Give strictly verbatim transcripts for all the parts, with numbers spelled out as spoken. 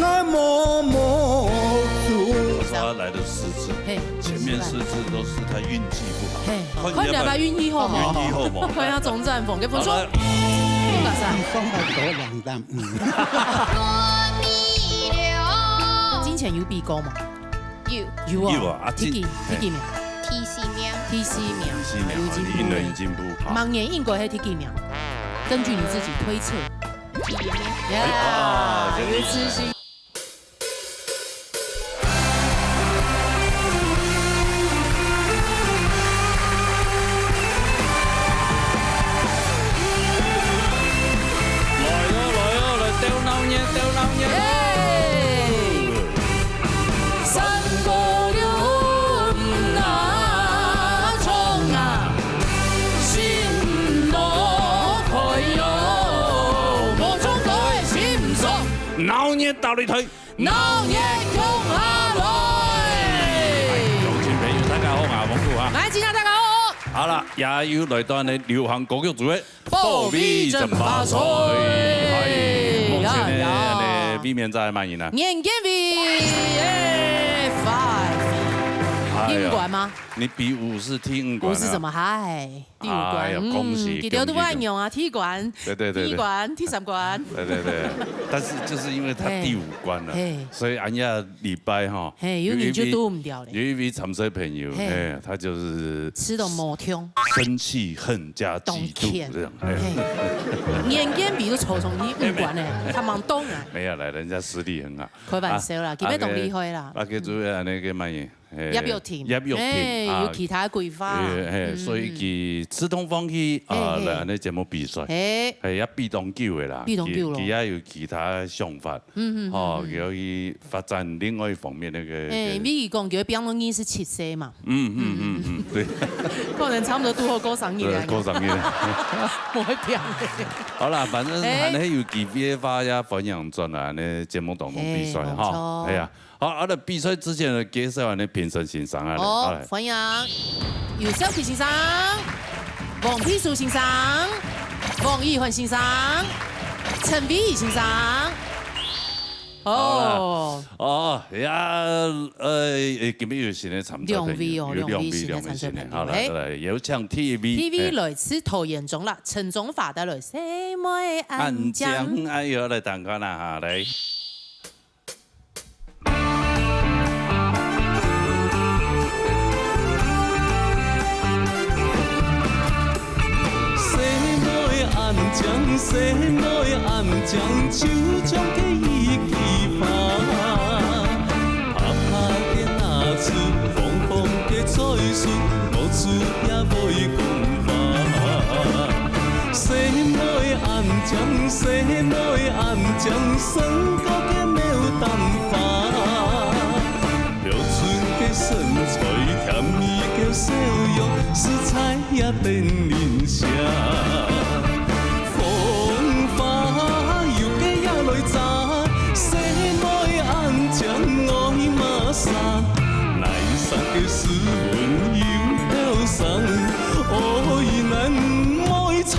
我摸摸竹。他说他来了四次，嘿，前面四次都是他运气不好，嘿，看你要不要看你要不要运气好嘛。运气好嘛。看一下鍾占峰个分数。好了。你讲啥？你讲个多冷淡，嗯。金钱有比过吗？有。有啊。有啊，啊，第几，第几名？第四名。第四名。第四名，有进步。你运了有进步，好。往年应该系第几名？根据你自己推测。第一名。呀，哎，啊，有自信。 来哦，来哦，来鬥闹热，鬥闹热哦！耶！三个六啊，冲啊，心路开哟，无冲过的心酸。闹热到你退。 闹热共下来。哎，鄉亲朋友，大家好啊，蒙古啊。来，今天大家好。好了，也有來到呢流行歌曲組的保衛爭霸賽。哎，目前呢，呀呀。呢，衛冕在哪位呢？顏建偉，耶，five。哎呀。第五關嗎？你比五是第五關啊。五是什么？嗨。 第五關，哎呀，恭喜，嗯，佢兜都恭喜，會用啊，第一關，對，對，對，對。第二關，第三關。對，對，對。但是就是因為他第五關了，嘿。所以恁樣禮拜哈，嘿，有人就堵毋掉咧。有一位，有一位參賽朋友，嘿。嘿，他就是吃到無痛。生氣、恨加嫉妒當譴。這樣，嘿。嘿。顏建偉都抽中第五關咧，他蠻懂啊。沒有啦，人家實力很好。開玩笑啦，啊，今日當厲害啦。啊，給，啊，給主委啊，那個滿意。 嘿，葉玉婷。葉玉婷，嘿，啊，有其他規劃。嘿，嘿，嗯。所以佢自動放棄，啊，嘿，嘿。來恁樣節目比賽。嘿。嘿，也比當久个啦，比當久咯。佢，佢也有其他想法。嗯，嗯，吼，嗯。佢要去發展另外一方面那個，嘿，那個。比如講，佢會變到二十七歲嘛。嗯，嗯，嗯，嗯，對。可能差不多拄好過生日了。對，過生日了。無會變的。好啦，反正，嘿。還係有機會个話，也歡迎轉來恁樣節目當中比賽，嘿，吼。沒錯。哎呀， 好，啊，在比賽之前呢，介紹恁樣評審先生啊，哦，好，來。歡迎游少奇先生、黃佩書先生、黃以煥先生、陳偉儀先生。好啦。哦。哦，呀，呃，今日有新个參賽朋友，兩位哦，有兩位，兩位新个參賽朋友，兩位新个，好，來，嘿。來，有請第一位，第一位，哎。來自桃園中壢，陳中華帶來細妹恁靚。恁靚，哎喲，來聽看啦哈，來。 細妹恁靚，細妹恁靚，就像个一枝花。白白个那子，紅紅个嘴唇，無處也會講話。細妹恁靚，細妹恁靚，勝過个牡丹花。 標準个身材，甜蜜个笑容，實在也得人惜。風花有个也來摘，細妹恁靚愛麼儕，哪生个斯文又後生，愛難毋愛差。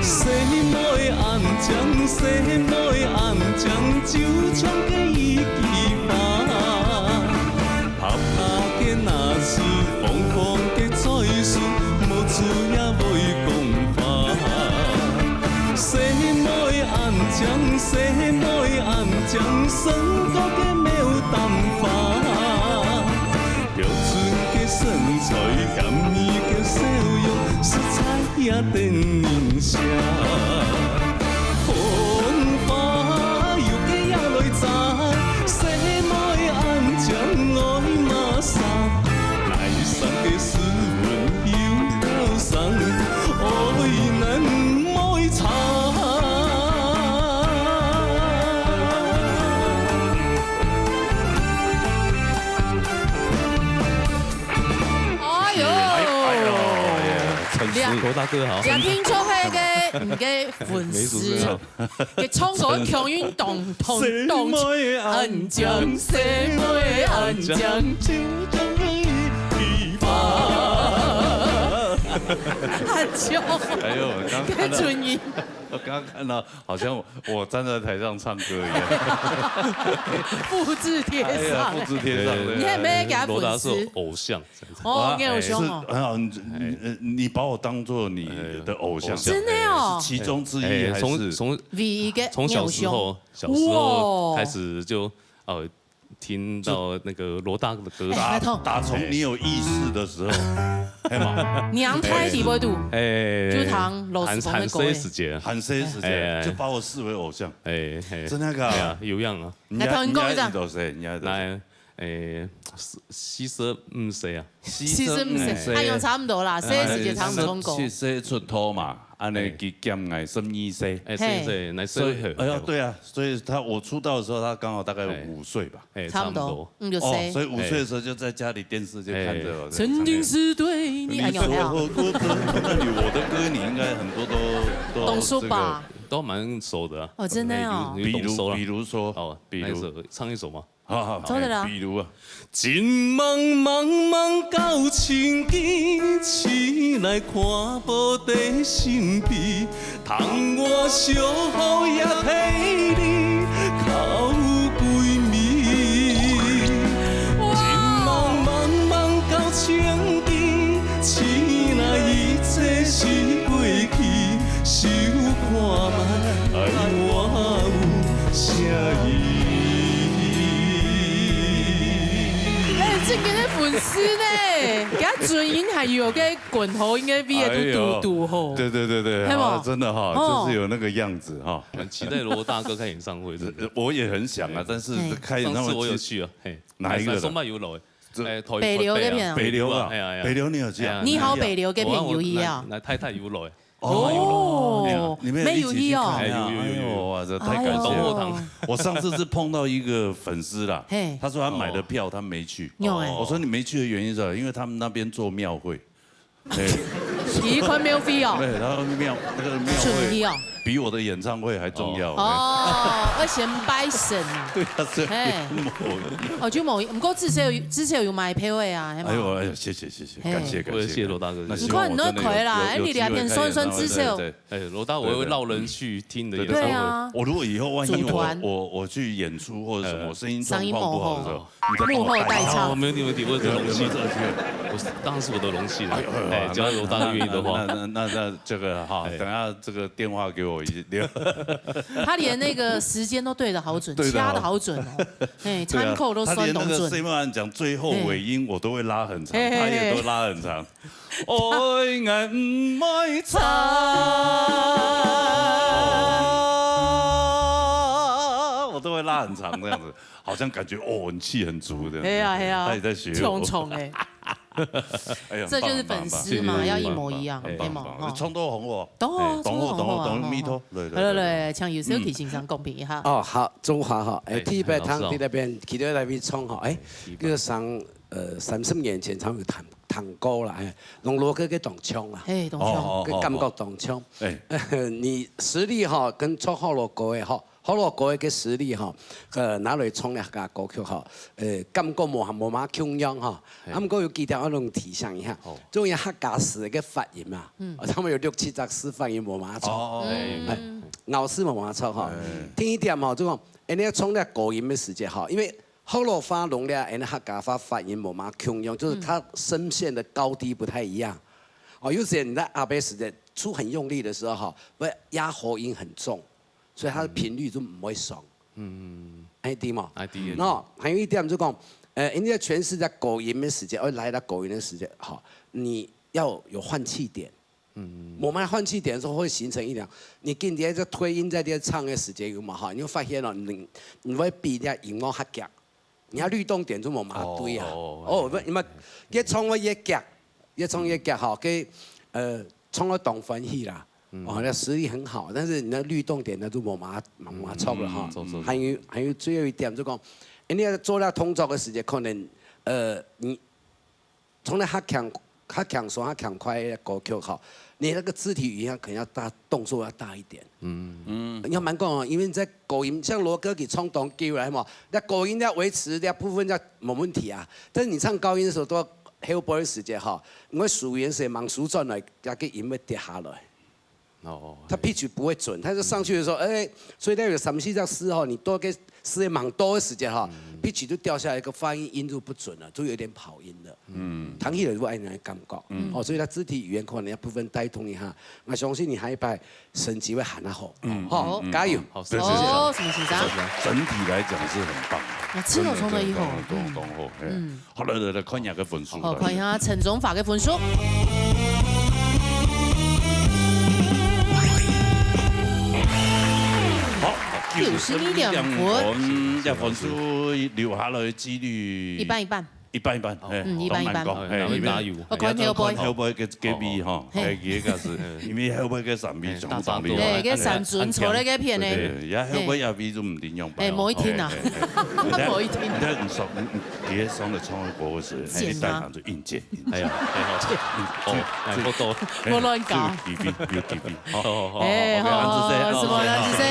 細妹恁靚，細妹恁靚，就像个一枝花。白白个那子，紅紅个嘴唇，無處也會講話。細妹恁靚，細妹恁靚，勝過个牡丹花。 標準个身材，甜蜜个笑容，實在也得人惜。風花有个也來摘，細妹恁靚愛麼儕，哪生个斯文又後生，愛難毋愛差。 哎喲。哎喲，哎喲，哎呀，陳思，兩，國大哥好。兩聽眾係个，你个粉絲，梅竹是吧？佢唱歌強音咚咚咚，細妹恁靚，細妹恁靚，就像一枝花。很久，哎呦，我刚看到，跟唇音，我刚刚看到，好像我站在台上唱歌一样，复制贴上。哎呀，复制贴上，对。你还没给他粉丝？罗大是我偶像，这样子。哦，哇，你偶像哦。是，啊，你，你，你把我当作你的偶像。哎，真的哦。是其中之一还是？哎，从，从，唯一个偶像。从小时候，小时候开始就，呃，听到那个罗大的歌曲。哎，拜託。打從你有意識的時候，哎嘛。娘胎底背肚，哎，就聽羅時豐的歌哎。還，還細時節。還細時節，哎，哎。就把我視為偶像。哎，哎。真的假的？哎呀，有影啊。你還，拜託，你講一下。你還知道誰？你還知道誰？來，哎，四，四十五歲啊。四十五歲，四十五歲。哎，差不多啦，哎，細時節聽毋通講。四十出頭嘛，恁呢佢減𠊎十二歲。哎，嘿。十二歲，來，所以，哎呀，對啊，所以他，我出道的時候，他剛好大概五歲吧。哎。 哎，差不多。差不多。嗯，有誰？哦，所以五岁的時候就在家裡電視就看著我。哎。曾經是對你，哎，有沒有？你所有歌，那你我的歌，你應該很多都，都懂熟吧？這個，都蠻熟的啊。哦，真的哦。哎，有，有懂熟啦。比如，比如說，哦，比如。那一首，唱一首嘛。好，好，好。真的啦。哎，比如啊。 今茫茫到千里，醒來看無在身邊，窗外小雨也替你哭歸暝。哇！今茫茫到千里，醒來一切是過去，想看覓愛我有啥意義。哎，正經个粉絲呢，佢个唇音還有个滾喉，應該V A都堵堵吼。哎呦，對，對，對，對，係無？啊，真的哈，哦。就是有那個樣子哈。蠻期待羅大哥開演唱會，真的。我也很想啊，但是開演唱會，上次我有去啊，嘿。哪一個的？上擺有來，這，哎，台，北流該片啊。台北啊。北流啊，哎呀，哎呀。北流你有去啊？哎呀，你好，北流該片有去啊？我，我，來，來，太太有來。 哦，你們有一起去看啊？哎，有，有，有，有。哎呦，哇，這太感謝了。哎呦。我上次是碰到一個粉絲啦，嘿。他說他買的票他沒去。哦。有欸。我說你沒去的原因是什麼？因為他們那邊做廟會。哎。一塊廟費哦。對，他們廟，那個廟會比我的演唱會還重要。哦。哦，愛先拜神啊。對啊，所以嘿。無。哦，就無，毋過至少有，至少有買票的啊，係嘛？哎呦，哎呦，謝謝，謝謝，嘿。感謝，感謝。我也謝謝羅大哥，那希望我真的有，你看，你都可以啦，有，有機會開演唱會。哎，你兩片算算至少 對，對，對。哎，羅大我會繞人去聽的演唱會。對啊。我如果以後萬一我，組團。我，我去演出或者什麼，呃。聲音狀況不好的時候，聲音不好。你再幫我帶一下。幕後代唱。哦，沒問題，沒問題，我有這個榮幸。有，有沒有這個機會？我是，當然是我的榮幸啊。哎呦，哎呦，哎，只要羅大哥願意的話。那，那，那，那這個哈，哎。等下這個電話給我一，他連那個時間都對得好準，對的哦。掐得好準哦。哎，對啊，time code都算當準。他連那個Simon講最後尾音，嘿。我都會拉很長，嘿，嘿，嘿。他也都拉很長。 愛愛毋愛吵，我都會拉很長這樣子，好像感覺，哦，很氣很足這樣子。係啊，係啊，他也在學我。衝衝欸。哎呀，這就是粉絲嘛，很棒，很棒，要一模一樣，很棒，對嗎？很棒，很棒。哈。衝到紅哦。懂哦，哎，懂哦，衝到紅哦，懂哦，懂哦，懂哦。咪頭，對，對，對，對。來，來，來，請有小提琴上公平一下。哦，好，中華哈，哎，哎，特別聽，老師好。在那邊，其他來賓唱哈，哎，特別。這個上，呃，三十年前常有彈，彈過啦，哎，用羅哥个當像啦。嘿，當像。哦，哦，哦，哦。个感覺當像。哎。你實力哈，跟唱好多歌个哈， 好多歌个實力吼，呃，拿來唱客家歌曲吼，呃，感覺無，無麼共樣吼。嘿。啊，毋過有幾點我攏提醒一下，好。就因為客家字个發音嘛，嗯。哦，他們有六七隻字發音無麼錯。哦，哦，哦。哎，咬字無麼錯吼。哎。第一點吼，就講，哎，你愛唱這高音个時節吼，因為學老話攏咧，哎，客家話發音無麼共樣，就是它聲線的高低不太一樣。哦，有些人在阿伯時節出很用力的時候吼，會壓喉音很重。 所以它的頻率就毋會上。嗯。哎，對無？哎，對，對。喏，還有一點就講，呃，人家詮釋在高音个時節，哦，來到高音个時節，吼，你要有換氣點。嗯。無麼換氣點的時候會形成一兩，你跟人家在推音在這唱个時節有無，吼，你會發現哦，你，你會比人家音樂較強。 你看律動點就無麼對啊。哦，哦，哦。哦，不，你們越唱會越強，越唱越強吼，該，呃，唱到當歡喜啦。嗯。哦，那實力很好，但是你的律動點呢就無麼，無麼著了哈。嗯，嗯，嗯，嗯。還有，還有最後一點就講，哎，你要做到動作的時間，可能，呃，你 唱得較強，較強爽、較強快个歌曲吼，你那個肢體語言可能要大，動作要大一點。嗯。嗯。你要蠻講哦，因為你在高音，像羅哥佢唱當久了，係無？那高音要維持，那部分要沒問題啊。但是你唱高音的時候都要後背个時節吼，因為屬於是吂收轉來，該个音會跌下來。哦，他pitch不會準，他就上去的時候，哎，所以他有三四隻字吼，你多个字吂多个時節吼，pitch就掉下來，一個發音音就不準了，就有點跑音了。嗯，聽起來就會有那種感覺。哦，所以他肢體語言可能要部分帶動一下。我相信你下一擺成績會還較好。嗯，吼，加油！好，謝謝。哦，什麼先生？整體來講是很棒。那赤佬衝了以後，當，當，當好，嘿。好了，來，來，看一下个分數。好，看一下陳中發个分數。好，九十二點分，這分數留下來个機率一半一半。一半一半，嘿，嗯，一半一半。當難講，嘿，因為加油。我看後背。後背个，个位吼，嘿。嘿，佢个是，因為後背个三位相當厲害。對，个三尊坐在該片呢。對，也後背也位就毋定樣擺哦。哎，無一定啊。嘿，嘿，嘿。無一定。你看，你看，你上，你，你，你上个唱个歌个時候，你帶上就硬劲。哎呀，哎，好，哦，哎，好多。無亂搞。有機會，有機會。好，好，好，哎，好，好，好，什麼呢？謝謝。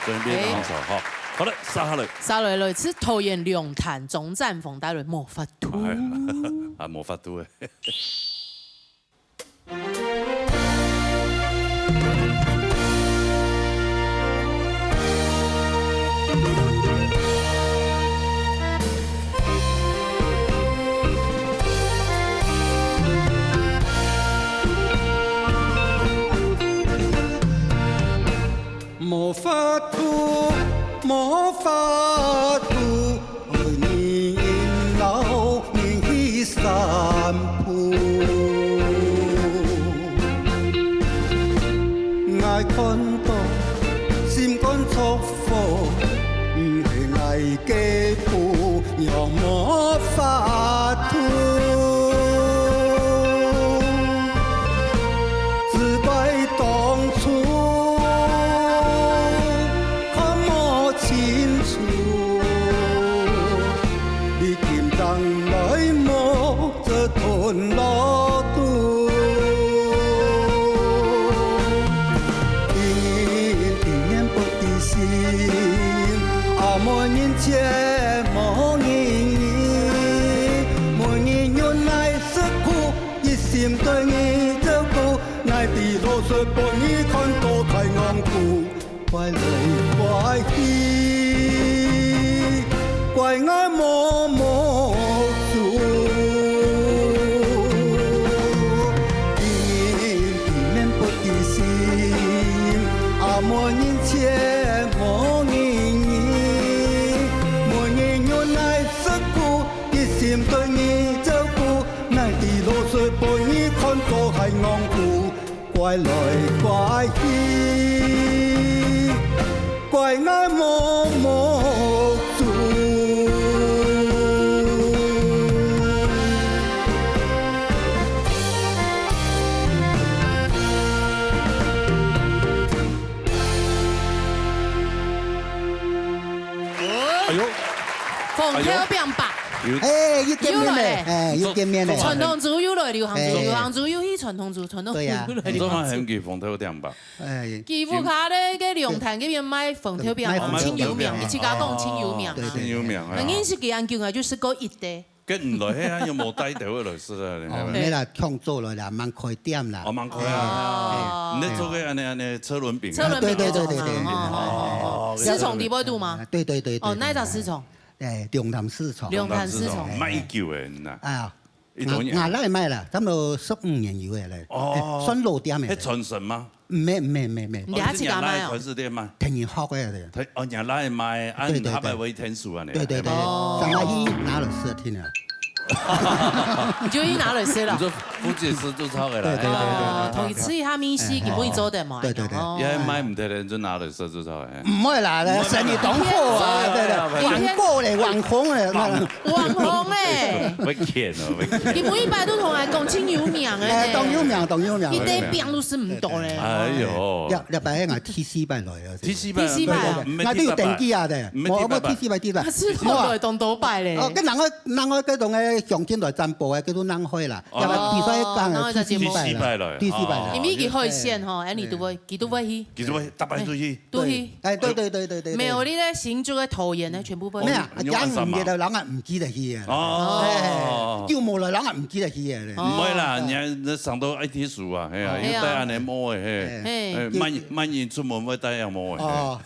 準備放手，好。好了，接下來。接下來，來自桃園龍潭鍾展宏帶來無法度。哎呀，啊，無法度哎。 無法度，無法度，愛你引導人去散步。𠊎看到心肝著火，毋係𠊎个步，仰無法度。 只怪當初看無清楚，你今正來無這段路途。人人知面不知心，啊，無人知，無人義，無人願𠊎食苦， 一心對你照顧，𠊎知路衰分你看到太戇牯，怪來怪去，怪𠊎無目珠。人知面不知心，啊，無人知，無人義，無人願𠊎食苦，一心對你照顧。 𠊎知路衰分你看到太戇牯，怪來怪去，怪𠊎無目珠。哎喲，紅豆餅吧。 有，哎，又見面了，又來了。哎，又見面了。傳統豬又來，流行豬，哎。流行豬又去傳統豬，傳統豬又來，對呀。流行豬。你做麼个喊佢紅豆餅吧？哎，佢屋下咧，該龍潭該片賣紅豆餅，賣紅豆餅。盡有名，哦，佢自家講盡有名啊。哦，對，對，對。盡有名啊。啊，認識佢恁久啊，就食過一垤。該毋來，該還有無帶豆仔來食啊？哦，哎。無啦，創作來啦，吂開店啦。哦，吂開啊。哦。哎，你做个恁呢，恁呢，車輪餅啊。車輪餅那種啊。對，對，對，對，對。哦，哦，哦。市場底背肚嗎？對，對，對，對，哦，對。哪一隻市場？ 哎，龍潭市場。龍潭市場。賣幾久个呢？啊，一多年。𠊎，𠊎來賣啦，差不多十五年有个咧。哦。哎，算老店个。係傳承嗎？毋係，毋係，毋係，毋係。你還自家賣哦？哦，係若倈開始店賣？天天學个咧。哦，若倈賣，啊，對，對，對。你後擺會天數啊，你。對，對，對，對。哦。上來去拿來食，聽啊。你就去拿來食了。你說 福建師做操个啦。對，對，對，對，對。哦，同佢試一下味緒，哎，佢會做得嘛？對，對，對。哦。也賣毋得人就拿來食做操个。毋會啦，生意當好啊，對，對，網購咧，網紅咧，網紅咧。會騙哦，會騙。佢每一擺都同𠊎講，盡有名个呢。哎，當有名，當有名。一垤餅都食毋到咧。哎喲。這，這擺𠊎第四擺來啊。第四擺，第四擺。對，對，對。𠊎都有登記啊的，毋係第八擺。我，我第四擺，第四擺。係當多擺咧。哦，跟人个，人个該種个鄉親來占卜个，叫做人會啦。 哦。要不然比賽講啊，哦，第四擺了，第四擺了。第四擺了，因為佢海線吼，恁樣都會，佢都會去。其實會，逐擺都去。都去。哎，對對對對對對。沒有，你在新竹个桃園呢，全部會去。沒有啊，有恁深嗎？講毋記得，人啊毋記得去啊。哦。哎，就無了，人啊毋記得去啊咧。毋會啦，哦。你還，你上到愛讀書啊，係啊，哦。又戴恁樣帽仔，係。係。哎，慢，慢人出門會戴樣帽仔，係。哦。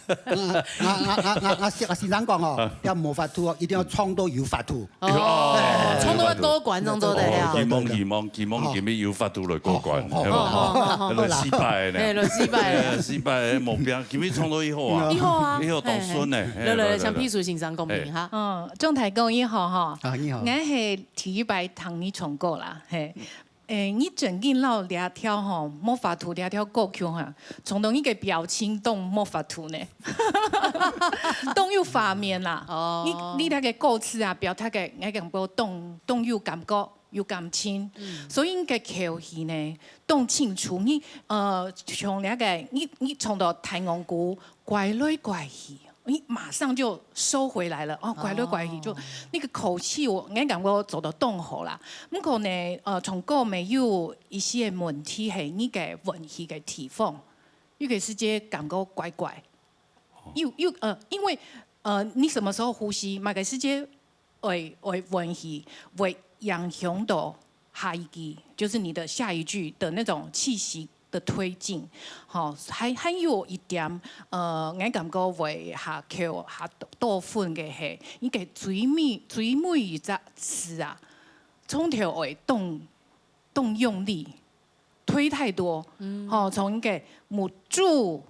啊，啊，啊，啊，啊，先生講哦，要無法度哦，一定要創到有法度。 哦，哎，創到過關，創到得了。希望，希望，希望今日有法度來過關，哦，係吧？哦，哦，哦，哦。就失敗呢。哎，就失敗了。哎，失敗的目標，今日創到以後啊，以後啊，以後當順呢。嘿，嘿，來，來，來，來，來。向秘書先生講明一下。嘿。嗯，鍾太公你好哈。啊，你好。𠊎係第一擺聽你唱歌啦，嘿。 誒，你真緊摎這條吼，無法度這條歌曲哈，從頭你个表情都無法度呢，都有畫面啦。哦。你，你那個歌詞啊，表達个，𠊎感覺都，都有感覺，有感情。嗯。所以你个口氣呢，都清楚。你，呃，像那個，你，你唱到太陽谷，拐來拐去， 你馬上就收回來了，哦，拐來拐去，哦。就那個口氣，𠊎感覺做到當好啦。毋過呢，呃，唱歌乜有一些問題，係你个問題个地方，有个時節感覺怪怪。哦。有，有，呃，因為，呃，你什麼時候呼吸，麼个時節 會，會問題，會影響到下一句，就是你的下一句的那種氣息的推進。吼，還，還有一點，呃，𠊎感覺會較扣較多分个係，你个最尾，最尾一隻詞啊，從頭會動，動用力，推太多。嗯。吼，從一個目珠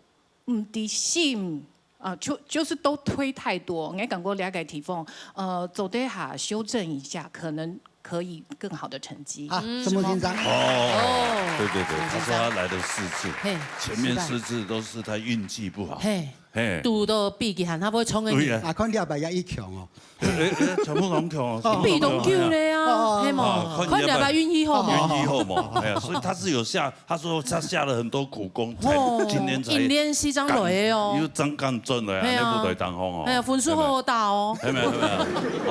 毋知心，啊，就，就是都推太多，𠊎感覺這個地方，呃，做得下修正一下，可能可以更好的成績。啊，嗯。什麼緊張？哦，哦。對對對，他說他來了四次，嘿，前面四次都是他運氣不好。嘿，嘿。堵到比佢還，他不會衝給你。對啊。啊，看你後擺也一強哦。 欸，欸，欸，全部攏強哦，哦。比當久了啊，哦，哦，哦。係無？啊，看你要不要，看你要不要運氣好無？運氣好無？哎呀，所以他是有下，他說他下了很多苦功，才哦，今天才，一年四張來的哦。又真敢準了啊，嘿啊。那部隊當紅哦。哎呀，分數好好打哦。有沒有？有沒有？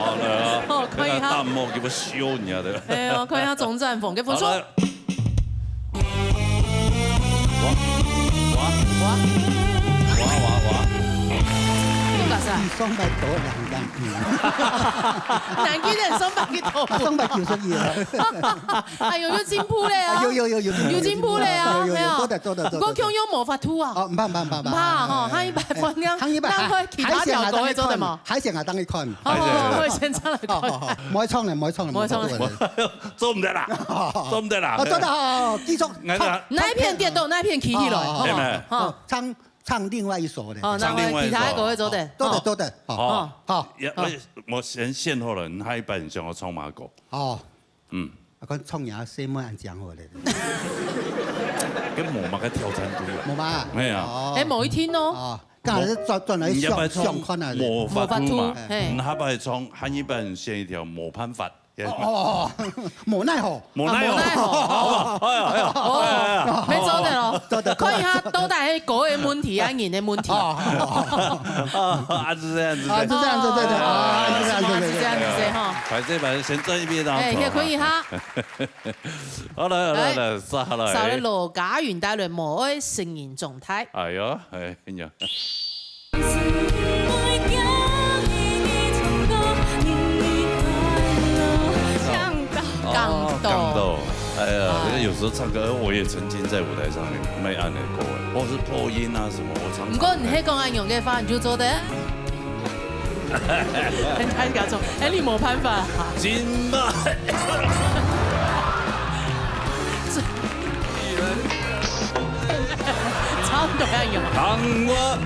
好了啊，哦，可以哈。那個大漠給我修你啊，對吧？哎呀，看一下鍾占峰，給分數。好了。 哇，哇，哇，哇，哇，哇。你搞啥？你雙擺多兩張。難怪人雙擺去投。啊，雙擺九十一啊。哎喲，有進步了啊。啊，有，有，有，有進步。有進步了啊，有，有，有，有，係啊。多的，多的，多的。毋過共樣無法度啊。哦，毋怕，毋怕，毋怕，毋怕吼，哎，哎，下一擺換樣，哎，下一擺，咱換其他條歌會做得無？海鮮啊，當然看。哦，海鮮啊，當然看。好，好，好，先上來看。好，好，好，莫唱了，莫唱了，莫唱了。莫唱了。 做毋得啦，做毋得啦。哦，做得哦，繼續。哎呀。哪一片跌倒，哪一片企起來，哦，好不好？好，好，好。好，唱，唱另外一首的。好，那我其他的歌會做得。好，做得，好。做得，好。好，好。也，我，我先，先好了，你下一擺你想要唱麼个歌？哦。嗯。啊，看唱呀，誰莫恁講好了。跟我嘛該挑戰對啊。我嘛。哎呀。哦。哎，無一定哦。哦，剛好是轉，轉來想，你要不要唱想看啊。無法度嘛？無法度，嘿。你下擺唱，下一擺選一條無辦法。 哦，哦，哦，無奈何。無奈何。啊，無奈何。哎呀，哎呀，哎呀，哎呀。哦，沒做得咯。做得，做得。看一下到底係歌的問題，還是人的問題。哦，哦，哦。啊，是這樣子的。啊，是這樣子，對，對，啊，是這樣子，對，對，對。是這樣子的哈。歹勢，歹勢，先轉一遍，然後哎，走。也可以哈。好，來，來，來，來，上來。上來羅嘉雲帶來《無愛承認狀態》。哎喲，哎呀。 哦，感動。感動。哎呀，哎。有時候唱歌，我也曾經在舞台上面賣暗的歌，或是破音啊什麼，我常常。毋過你係講恁樣个話，你就做得。人家講說，哎，你無辦法啊。真的。唱歌恁樣。看我。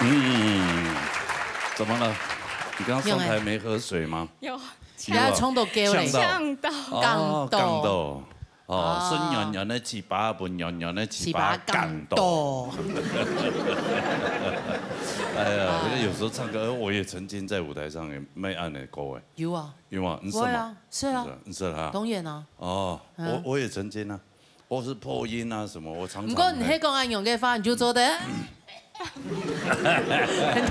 嗯，怎么了？你刚刚上台没喝水吗？有，你还冲到狗嘞，呛到。呛到。哦，讲到讲到。哦，啊酸软软的粑粑，軟软的粑粑，粑粑讲到。讲到。哎呀，有时候唱歌，我也曾经在舞台上也没按的歌哎，有啊，有吗？你是会啊吗？，是啊是，啊，你是啊。当然啊。哦，嗯我我也曾经啊，我是破音啊什么，我常常。不过你那讲安永个发，你就做得。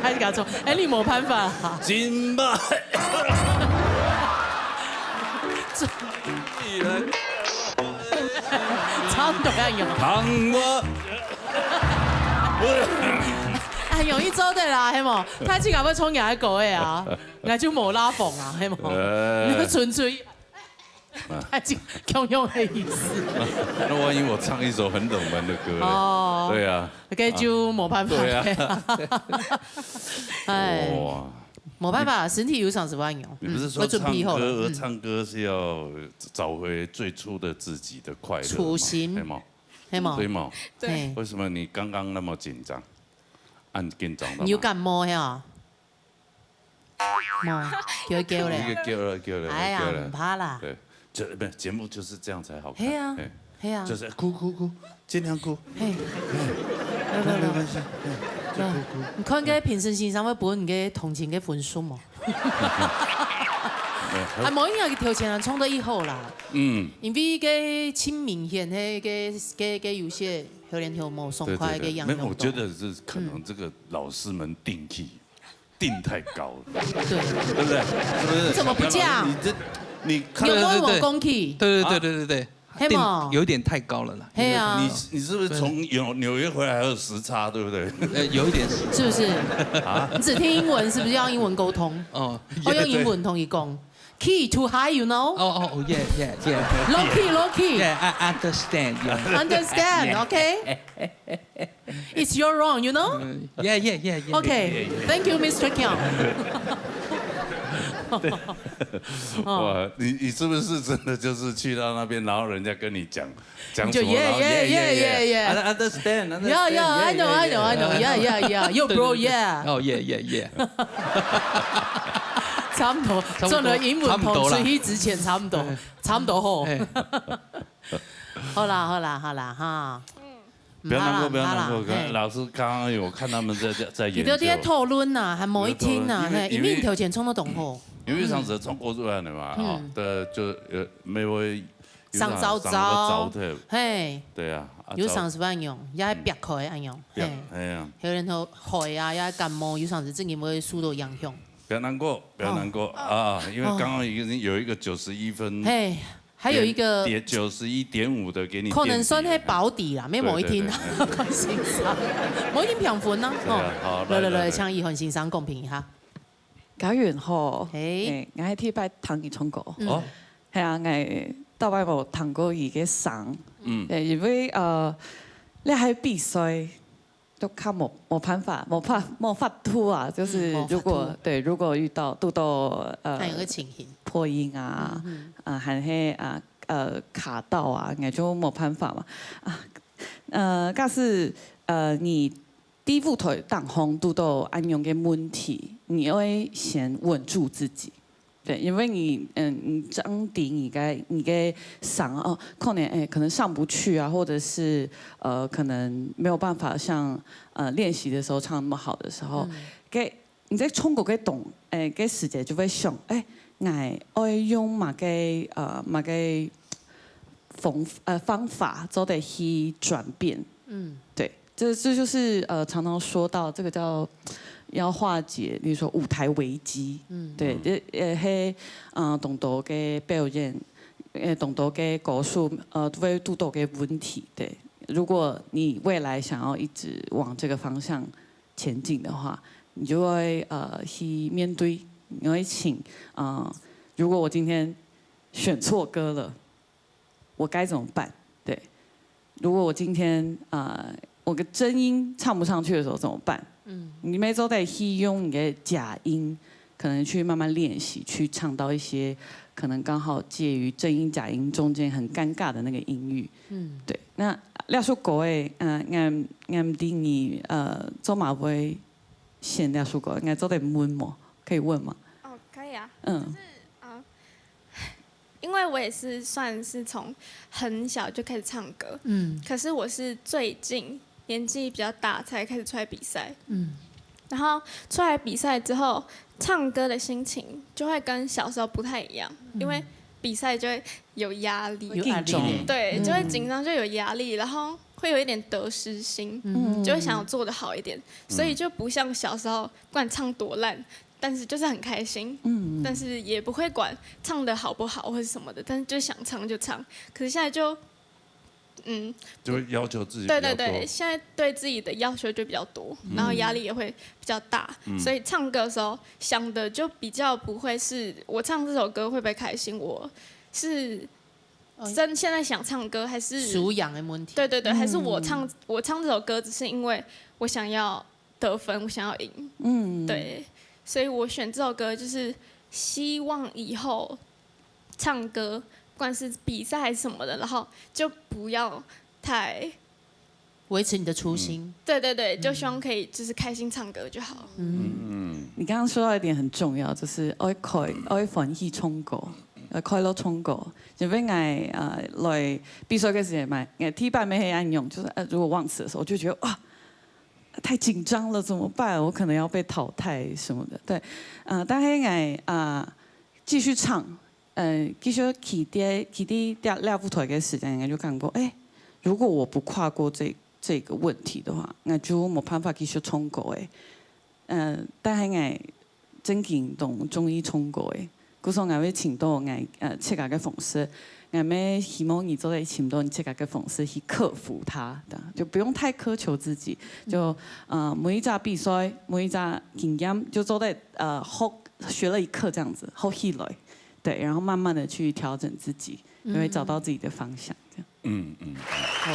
他就讲说，哎，你没办法啊，金吧。差不多安永。糖果。哎，容易做得啦，系无？他自家会冲牙个狗的啊，那就没拉风啊，系无？哎那个纯粹，他就共用的意思。那万一我唱一首很冷门的歌呢？哦对啊，那个就没办法。对啊。哎，哇，没办法，身体有常是万用。你不是说我准唱歌备好了。嗯唱歌是要找回最初的自己的快乐吗？初心对吗？系无？对吗？对。为什么你刚刚那么紧张？按紧张的吗？你有感冒呀？冇，有叫一嘞。个叫了叫了，哎呀，叫了唔怕啦。对，这不节目就是这样才好看。嘿啊哎，嘿啊就是哭哭哭，尽量哭，嘿，没关系，哎，就哭哭。你看个评审先生会分你个同情个分数无？啊，无一定要去挑战啊，冲到以后啦。嗯，因为个亲明显，迄个个个有些有点头毛爽对对对，快个样样。没有，我觉得是可能这个老师们定义定太高了，对，对不对？是不是？怎么不讲你这你看有没有对对对我讲起？对对对对对对，黑毛定有点太高了啦。黑啊你，你是不是从纽纽约回来还有时差，对不对？呃，有一点是是不是？啊，你只听英文，是不是要英文沟通？哦，我用英文同你讲，key too high，you know？哦哦哦，yeah yeah yeah。 Low key，low key。 Yeah, I understand. Yeah. Understand, okay? It's your wrong, you know? Yeah yeah yeah yeah. Okay, thank you, Mister Kiang. 哇，你你是不是真的就是去到那边，然后人家跟你讲讲你就什么，然后 yeah, yeah, yeah, yeah, yeah. I understand, Yeah, yeah, I know, I know, I know. Yeah, yeah, yeah. Yo, bro, yeah. 哦，yeah yeah yeah。 差不多，差不多做了英文同差不多啦出去之前差不多，差不多吼。哎，好啦，好啦，好啦哈。不要难过，好啦不要难过。好啦嘿老师刚刚有看他们在在在研究你都在，讨论呐，还没一听呐，有在讨论嘿，因为因为你头前冲到懂吼。因为上次中国出来的嘛，哈，对，就呃，没有上早早早早的，嘿，对啊，啊有上是万用，也还别开安用，嘿，哎呀，有人头害啊，也感冒，有上是正经会受到影响。不要难过，不要难过啊，因为刚刚已经有一个九十一分，嘿，还有一个点九十一点五的给你，可能算系保底啦，没某一天对对对看先生，某一天平分呢，对啊好来来来，来来来请怡涵先生公平一下。嘉云好，嘿哎，我系第一擺聽你唱歌，哦，係啊，我大擺無聽過佢个聲，嗯對，因為呃，你係比賽，都較無無辦法，無法無法度啊，就是嗯無法度如果對，如果遇到堵到呃看有个情形，破音啊，啊，還係啊呃卡到啊，應該就無辦法嘛，啊，呃，假使呃你第一舞台當紅堵到恁樣个問題，你愛先穩住自己。對，因為你，嗯，你降低你个你个上哦，可能哎，可能上不去啊，或者是呃，可能沒有辦法像呃練習的時候唱那麼好的時候，該你在唱歌个動，哎，个時節就會想，哎，𠊎愛用麼个呃麼个方呃方法做得去轉變。嗯，對，這這就是呃常常說到這個叫要化解，例如說舞台危機，嗯，對，這呃係呃當多个表演，呃當多个歌手呃都會堵到个問題，對。如果你未來想要一直往這個方向前進的話，你就會呃去面對，你會請呃，如果我今天選錯歌了，我該怎麼辦？對，如果我今天啊、呃我个真音唱不上去的時候怎麼辦？嗯，你每週得去用你的假音，可能去慢慢練習，去唱到一些可能剛好介於真音假音中間很尷尬的那個音域。嗯，對，那這首歌誒，呃，俺俺定義呃，做馬會選這首歌，應該做得問無？可以問嗎？哦，可以啊。嗯。就是，呃，因為我也是算是從很小就開始唱歌，嗯。可是我是最近年紀比較大才開始出來比賽，嗯。然後出來比賽之後，唱歌的心情就會跟小時候不太一樣，嗯。因為比賽就會有壓力，有壓力。緊張。對，嗯。就會緊張，就有壓力，然後會有一點得失心，嗯。就會想要做得好一點，所以就不像小時候不管唱多爛，但是就是很開心，嗯。但是也不會管唱得好不好或是什麼的，但是就想唱就唱。可是現在就，嗯，就會要求自己比較多。對，對，對，現在對自己的要求就比較多，嗯。然後壓力也會比較大，嗯。所以唱歌的時候想的就比較不會是我唱這首歌會不會開心，我是哦。真現在想唱歌，還是素養的問題。對，對，對，還是我唱，嗯。我唱這首歌只是因為我想要得分，我想要贏。嗯。對，所以我選這首歌就是希望以後唱歌，不管是比賽還是什麼的，然後就不要太維持你的初心。嗯。對，對，對，就希望可以就是開心唱歌就好。嗯。你剛剛說到一點很重要，就是愛開，愛歡喜唱歌，呃，快樂唱歌。因為𠊎，呃，來比賽个時間嘛，𠊎第一擺乜係恁樣，就是，呃，如果忘詞的時候，我就覺得，哇，太緊張了，怎麼辦？我可能要被淘汰什麼的。對，呃，但係𠊎，呃，繼續唱，呃，繼續企在，企在這，這舞台个時間，𠊎就感覺，哎，如果我不跨過這，這個問題的話，𠊎就無辦法繼續唱歌誒。呃，但係𠊎真經當中意唱歌誒，故所𠊎會尋到𠊎，呃，自家个方式，𠊎乜希望你做得尋到你自家个方式去克服它，這樣就不用太苛求自己。就，呃，每一隻比賽，每一隻經驗，就做得，呃，學，學了一課這樣子，學起來，對，然後慢慢的去調整自己，你會找到自己的方向，這樣。嗯，嗯，嗯。好，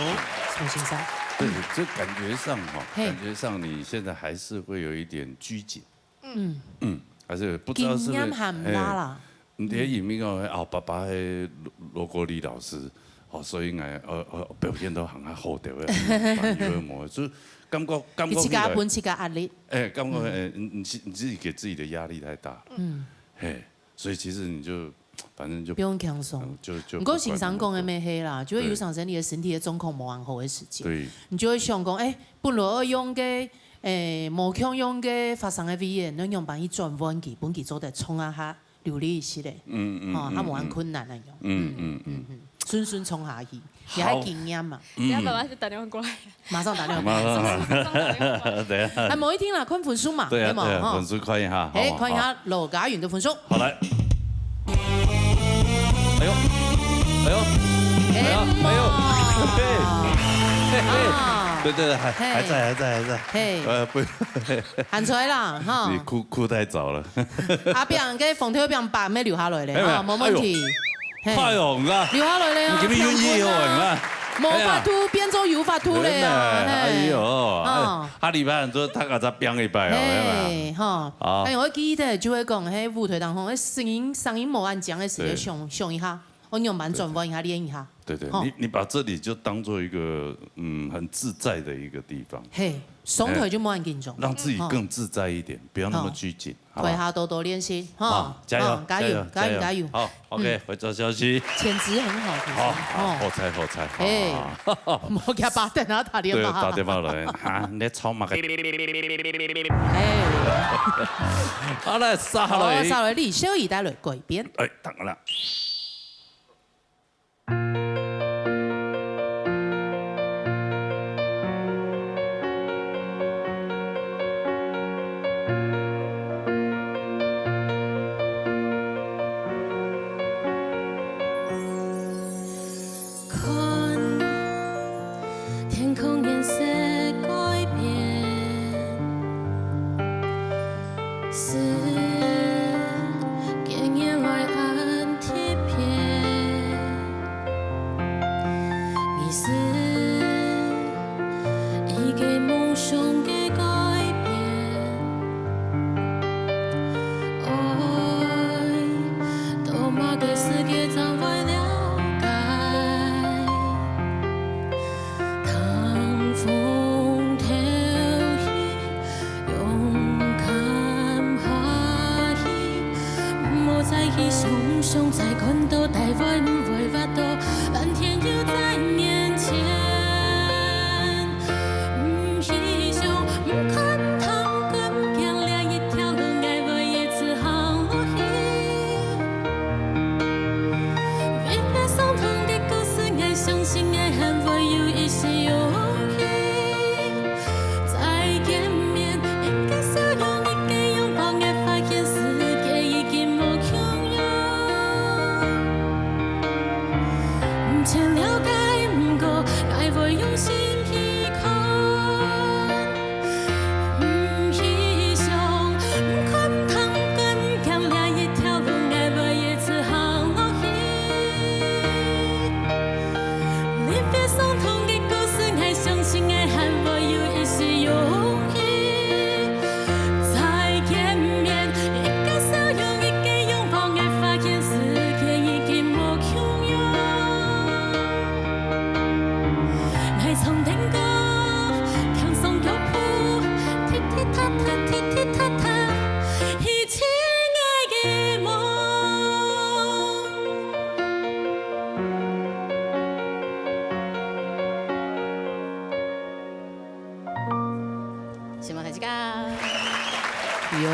宋先生。對，就感覺上哈，嘿。感覺上你現在還是會有一點拘謹。嗯。嗯，還是不知道是不是，經驗還毋罅啦。嘿，你在影片講，哦，爸爸係羅，羅國立老師，哦，所以𠊎，呃，呃，表現到還較好點，反而會無，就感覺，感覺起來，你自家分自家壓力。哎，感覺，嗯。哎，你，你自，你自己給自己的壓力太大了。嗯。嘿，所以其實你就，反正就，不用輕鬆。嗯，就，就毋過先生講个乜係啦，就係有當時你个身體个狀況無恁好个時節，對。你就會想講，哎，本來愛用个，哎，無共樣个發聲个位，你愛仰般去轉換佢，分佢做得衝啊下流利一息个，嗯，嗯，吼，嗯，較無恁困難个樣。嗯，嗯，嗯，嗯。順順衝下去，也係經驗嘛。好。嗯。等下爸爸就打電話過來。馬上打電話過來。馬上。馬上打電話過來。等一下。哎，無一定啦，看分數嘛，對啊，係無？對啊，吼。分數看一下，哎，好不好？看一下羅嘉允个分數。好。 好，來。哎呦，哎呦，哎呦，哎呦，哎呦，嘿，嘿，嘿，啊。對，對，對，還，嘿。還在，還在，還在。嘿。呃，不。喊出來啦，哈。你哭，哭太早了。阿炳，該紅頭餅爸乜留下來咧，沒有，哈，無問題。哎呦。嘿。快哦，你看。留下來咧啊，你今天運氣好，你看。無法度變做有法度咧啊，真的，嘿。哎呦，哎。哦。 下禮拜就讀啊再拼一擺哦，嘿，吼。好。哎，𠊎記得就會講，嘿，舞台當中，哎，聲音，聲音無恁靚个時節，對。想，想一下，𠊎仰般轉換一下，練一下。對，對，吼。你，你把這裡就當做一個，嗯，很自在的一個地方。嘿，上台就無恁緊張。哎，讓自己更自在一點，吼。不要那麼拘謹。好。 好吧。台下多多練習，哈。好，加油，哦，加油，加油，加油，加油。加油。好，OK，嗯。回頭消息。潛質很好，其實，好，好，哦。好彩，好彩，好，哎，好，好。莫給他等下打電話。對，打電話來，啊，你在吵麼个？哎。好，來，續落去。好，續落去，李小怡帶來改編。哎，當然了。看，天空顏色改變，世間原來恁特別。 你是一個夢想个改變，愛到麼个世界正會了解？當風透去，永全了解，毋過，𠊎會用心去看。毋去想，毋看，毋通跟，行這一條路，𠊎會一直行落去。離別傷痛个故事，𠊎相信𠊎還會有一絲勇氣。再見面，一個笑容，一個擁抱，𠊎發現世界已經無共樣。𠊎唱電歌，輕鬆腳步，踢踢踏踏，踢踢踏踏，去尋𠊎个夢。 承蒙大自家。喲，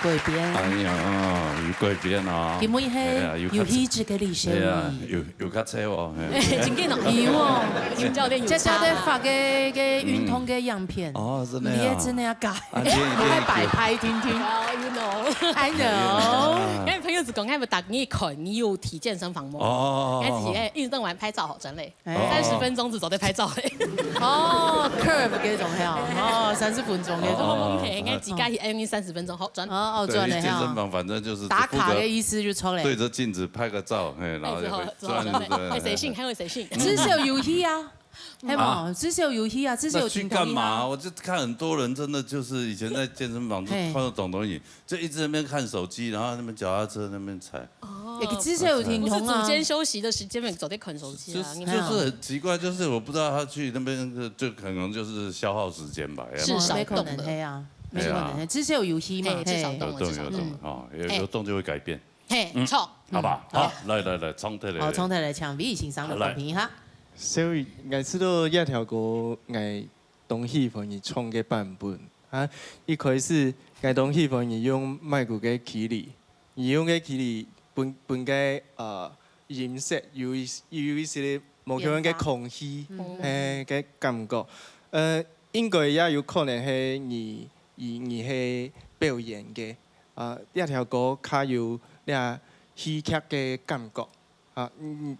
改編。哎呀，有改編啊。今晡日係哎呀，有較有氣質个李小雨。哎呀，有，有較瘦哦，嘿。真个哦。有哦。有教練有差啦。佳佳在發个，个運動个影片。哦，真的啊。你也真的要改。啊，你也，你也還擺拍聽聽。Well, you know. I know. 啊。𠊎朋友就講，𠊎有逐日看你有去健身房無？哦。𠊎自家運動完拍照好轉咧。 哎。三十分鐘就做得拍照咧。哦，curve該種係哦，哦，三十分鐘該種。哦，OK，應該自家去，哎，三十分鐘好轉。哦，哦，對，轉了哈。健身房反正就是打卡的意思就出來。負責對著鏡子拍個照，嘿，然後就會哎，之後，之後轉，轉，對，哎，誰信？還有誰信？至少有去啊，係無？啊？至少有去啊，至少有去幹嘛？那去聽到你啊。我就看很多人真的就是以前在健身房就嘿。看到這種東西， 就一直在那邊看手機，然後那邊腳踏車那邊踩。哦。也至少有停動啊。不是組間休息的時間，每个都在看手機啊，就，你們就是很奇怪，就是我不知道他去那邊就，就可能就是消耗時間吧，也是少動的。哦，沒可能，嘿啊，沒可能，嘿啊。嘿，至少有去嘛，嘿，至少動了，有動，至少動了。有動，哦，有，嘿。有動就會改變。嘿，嗯，著。好吧，嗯，好。好，來，來，來，重提來。好，重提來，請魏先生來公平一下。來。所以，𠊎知道這條歌，𠊎 當喜歡你唱个版本。啊，一開始，𠊎當喜歡你用麥克个距離，你用个距離分，分个，呃，音色有一，有一些無共樣个空氣，嗯。嘿，个感覺。呃，應該也有可能係你，你，你係表演个，啊，這條歌較有這戲劇个感覺。 啊，嗯，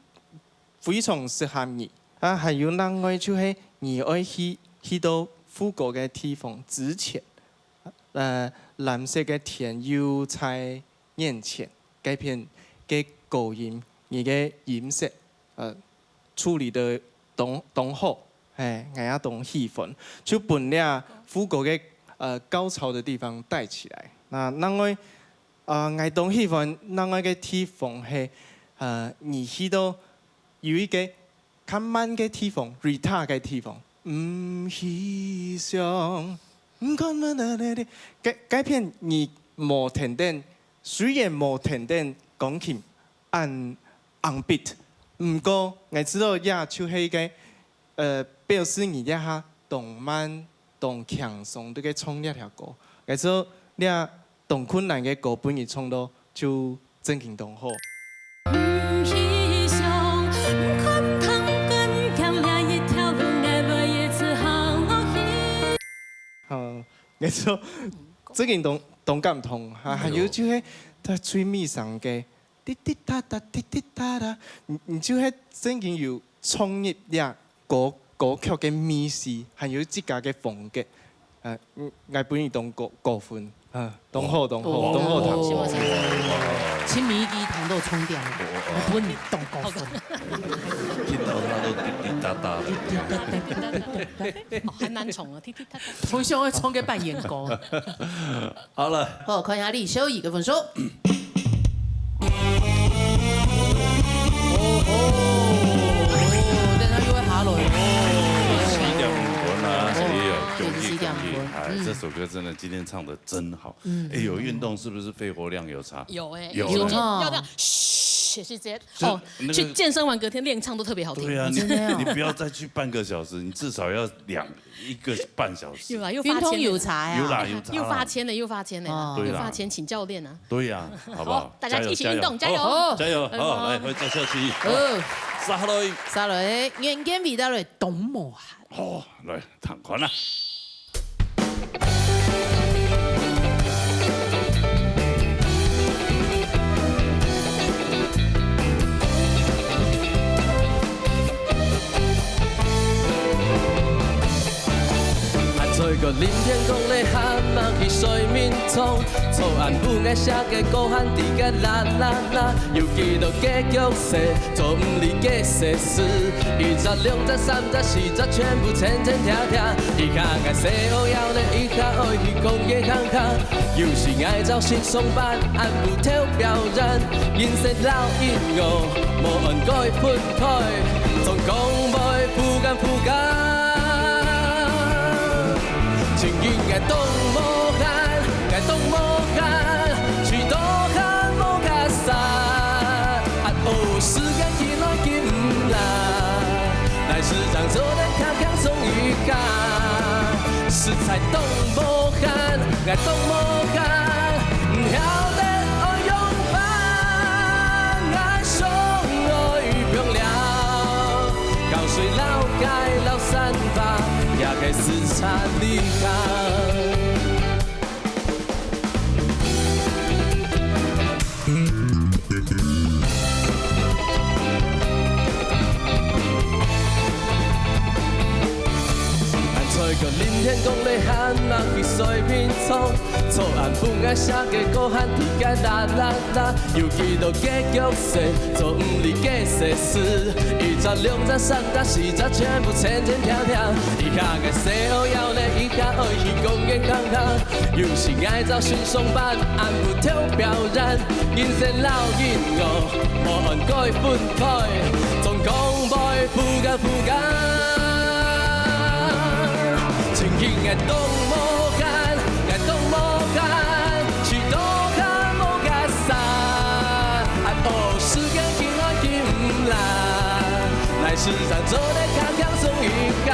非常適合你。啊，還有另外就係你愛去，去到副歌个地方之前，呃，藍色个天又在眼前，該片个高音，你个音色，呃，處理得當，當好，嘿，𠊎也當喜歡。就分這副歌个，呃，高潮的地方帶起來。那另外， 呃，𠊎當喜歡另外个地方係，呃，你去到有一個較慢个地方，retard个地方，毋去想，毋看麼个，該，該片你無停等，雖然無停等鋼琴，恁硬beat，毋過，𠊎知道這就係一個，呃，表示你這下當慢、當輕鬆，都在唱這條歌。𠊎知道這 當困難个歌分你唱到就正經當好。毋去想，毋看，毋通跟，行這一條路，𠊎會一直行落去。好，沒錯，正經當，當感動，還，還有就係佢最尾聲个滴滴答答，滴滴答答，你，你就係正經有 創意呀，歌，歌曲个味緒，還有自家个風格。啊，嗯，𠊎分你當高，高分，啊，當好，當好，哦，當好聽。希望成功。請你一定聽到重點，𠊎分你當高分。聽到他都滴滴答答了。哦，還蠻重啊，滴滴答答。我想要唱个扮演歌。好了。好，看一下李小雨个分數。 哦，等下又會下來哦。四點五分啊，哦，所以有恭喜恭喜。就是四點五分。哎，嗯。這首歌真的今天唱得真好。嗯。哎，有運動是不是肺活量有差？有哎，有。有。以前就要這樣，噓，也是直接，就哦，那個去健身完隔天練唱都特別好聽。對啊，你，真的哦。你不要再去半個小時，你至少要兩，一個半小時。有啦，又發簽了。運動有差呀。有啦，有差啦。又發簽了，又發簽了，哦。對啦。又發簽，請教練啊。對呀，好不好？好，大家一起運動，加油，加油。加油，加油。好，好，來，回到下去。好。續落去。續落去，袁健維帶來《當無閒》。好，來，聽看啊。臨天光咧喊嘛去睡眠床，昨暗晡𠊎寫个歌還在該啦啦啦，有幾多个角色，做毋離个世事，一隻、兩隻、三隻、四隻，全部千千條條。一下𠊎細腰腰咧，一下愛去公園行行，有時𠊎朝晨上班，暗晡頭表演，人生老人我無安該分開，總講袂負擔負擔。 情人𠊎當無閒，𠊎當無閒，是多閒無解散。啊哦，時間緊來緊毋來，來時常做得輕輕鬆一下。實在當無閒，𠊎當無閒，毋曉得愛仰般，𠊎想愛放尞。 到水老街老山花，也係四千里行。還吹過林天光咧喊嘛去睡眠床，昨暗晡𠊎寫个歌還在該啦啦啦。 有幾多个角色，做毋離个世事，一隻、兩隻、三隻、四隻，全部千千條條。一下𠊎細腰腰咧，一下愛去公園行行。有時𠊎朝晨上班，暗晡頭表演，人生老人我無安該分開，總講袂負擔負擔。 情人𠊎當無閒，𠊎當無閒，是多閒無解散。啊哦，時間緊來緊毋來，來時常做得輕輕鬆一下。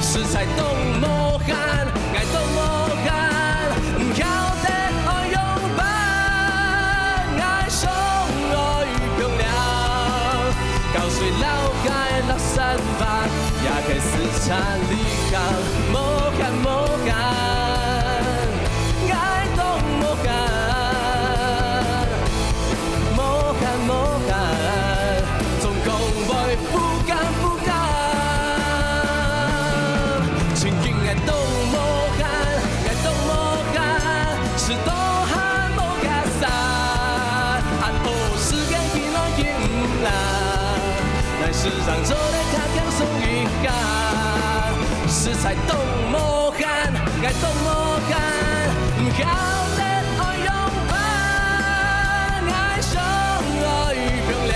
實在當無閒，𠊎當無閒，毋曉得愛仰般，𠊎想愛放尞。 到水老街落山花，也係四千里行，無閒無閒，𠊎當無閒，無閒無閒，總講袂負擔負擔。情人𠊎當無閒，𠊎當無閒，是多閒無解散。啊哦，時間緊來緊毋來。 來時常做得較輕鬆一下。實在當無閒，𠊎當無閒，毋曉得愛仰般，𠊎想愛放尞，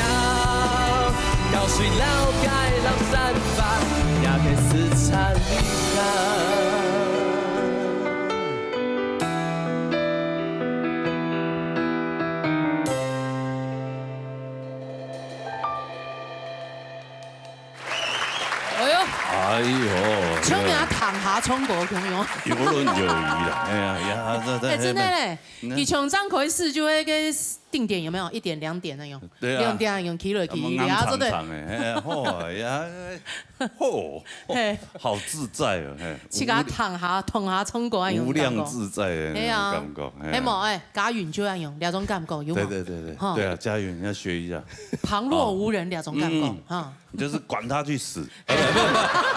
到水老街落山花，也係四千里行。 哎喲，哎喲，像人家躺下唱歌共樣。游刃有餘啦，哎呀，呀，這，這，哎，真的嘞，嗯。佢從上開始就那個定點有沒有？一點、兩點那種，對啊。兩點那種，起來起，他們剛唱唱哎，哎呀，好啊，呀，好，嘿。好自在哦，嘿。自家躺下，躺下唱歌那種感覺。無量自在的那種感覺，嘿啊。哎。嘿嘛，哎，佳云就那樣，那種感覺，有嗎？對，對，對，對，哈。對啊，佳云要學一下。旁若無人，那種感覺，嗯。哈。 你就是管他去死。不是，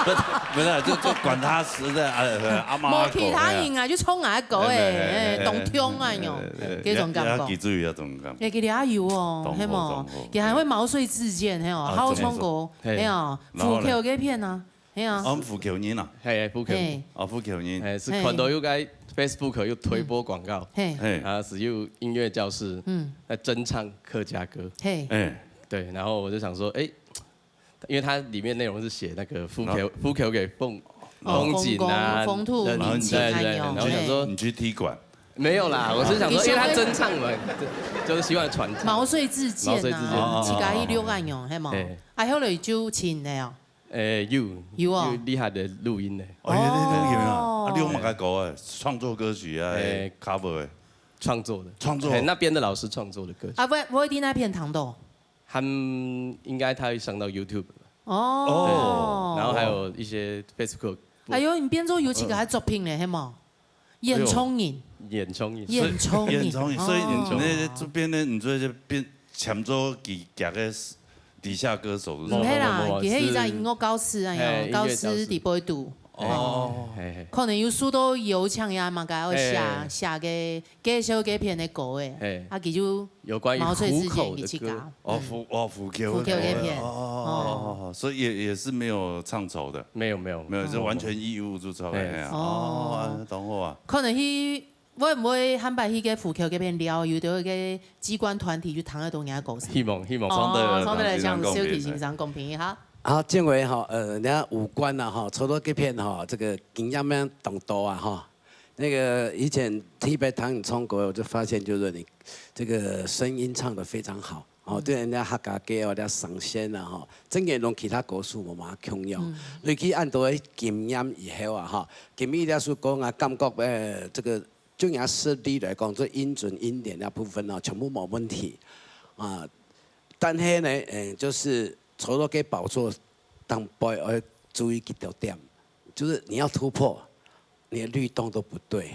不是，不是，就，就管他死的，啊，阿媽的狗，無其他人啊，哎呀。就唱𠊎个歌，哎，哎，哎，哎，哎，當中啊，哎，喲，哎，哎，這種感覺。要，要記住有這種感覺。哎，佢這下有哦，當好，係無？當好。佢還會毛遂自薦，係哦，啊，好唱歌，怎麼說？係哦，然後呢？虎口該片啊，係啊。哦，虎口人啊。係，虎口。係。哦，虎口人。哎，係看到有個Facebook有推播廣告，嗯。係。係。啊，係有音樂教室，嗯。在徵唱客家歌。係。哎。對，然後我就想說，哎， 因為它裡面內容是寫那個虎口，啊。虎口个風，哦，風景啊，風光、風土人情，對，對，對，哎喲，然後我想說，你去踢館。沒有啦，我是想說，哦，因為他徵唱嘛，就，就是希望傳唱。毛遂自薦啊，毛遂自薦。哦，哦，哦，哦。自家去錄恁樣，係無？哎。啊，後來就請了哦。哎，有，有哦。有厲害的錄音呢。哦，有錄音啊。哦。啊，你有麼个歌啊？創作歌曲啊，哎。Cover的。創作的。創作。哎，那邊的老師創作的歌曲。啊，會，會在哪片聽到？ 他們應該他會上到YouTube了。哦。對，然後還有一些Facebook。哎喲，你變做有自家个作品咧，係無？演唱人。演唱人。演唱人。演唱人，所以你，哦。你那這邊呢，你做一些變，全做佢，佢个地下歌手是吧？毋係啦，無，無，無，佢係一隻音樂教師啊，係，教師，音樂教師。在背肚。哦，嘿嘿，可能有受到邀請呀，嘛，該愛寫，嘿，寫个介紹該片个歌誒，嘿，啊，佢就有關於毛遂自薦佢自家。虎口的歌。哦，嗯，虎，哦，虎口的歌。虎口該片。哦，哦，哦，哦，所以也，也是沒有唱酬的。沒有，沒有。沒有，就完全義務就出來，嘿。嘿啊。哦。哦，啊，懂我啊。可能去 會毋會下擺去該虎口該片尞，有兜个機關團體就聽得到你个歌聲？希望，希望。哦，唱得，唱得來，唱得，小弟先生公平一下。好，建偉哈，呃，人家五官啊哈，除了這片哈，這個經驗當多啊哈。那個以前特別聽你唱歌，我就發現就是你這個聲音唱得非常好。 哦，對人家客家歌哦，人家上線啊，吼，真个同其他歌手無麼共樣。嗯。累積恁多个經驗以後啊，吼，今日這首歌啊，感覺，呃，這個就拿實力來講，這音準、音點那部分呢，全部無問題。啊，但是呢，呃，就是坐到該寶座當背，要注意幾多點，就是你要突破，你的律動都不對。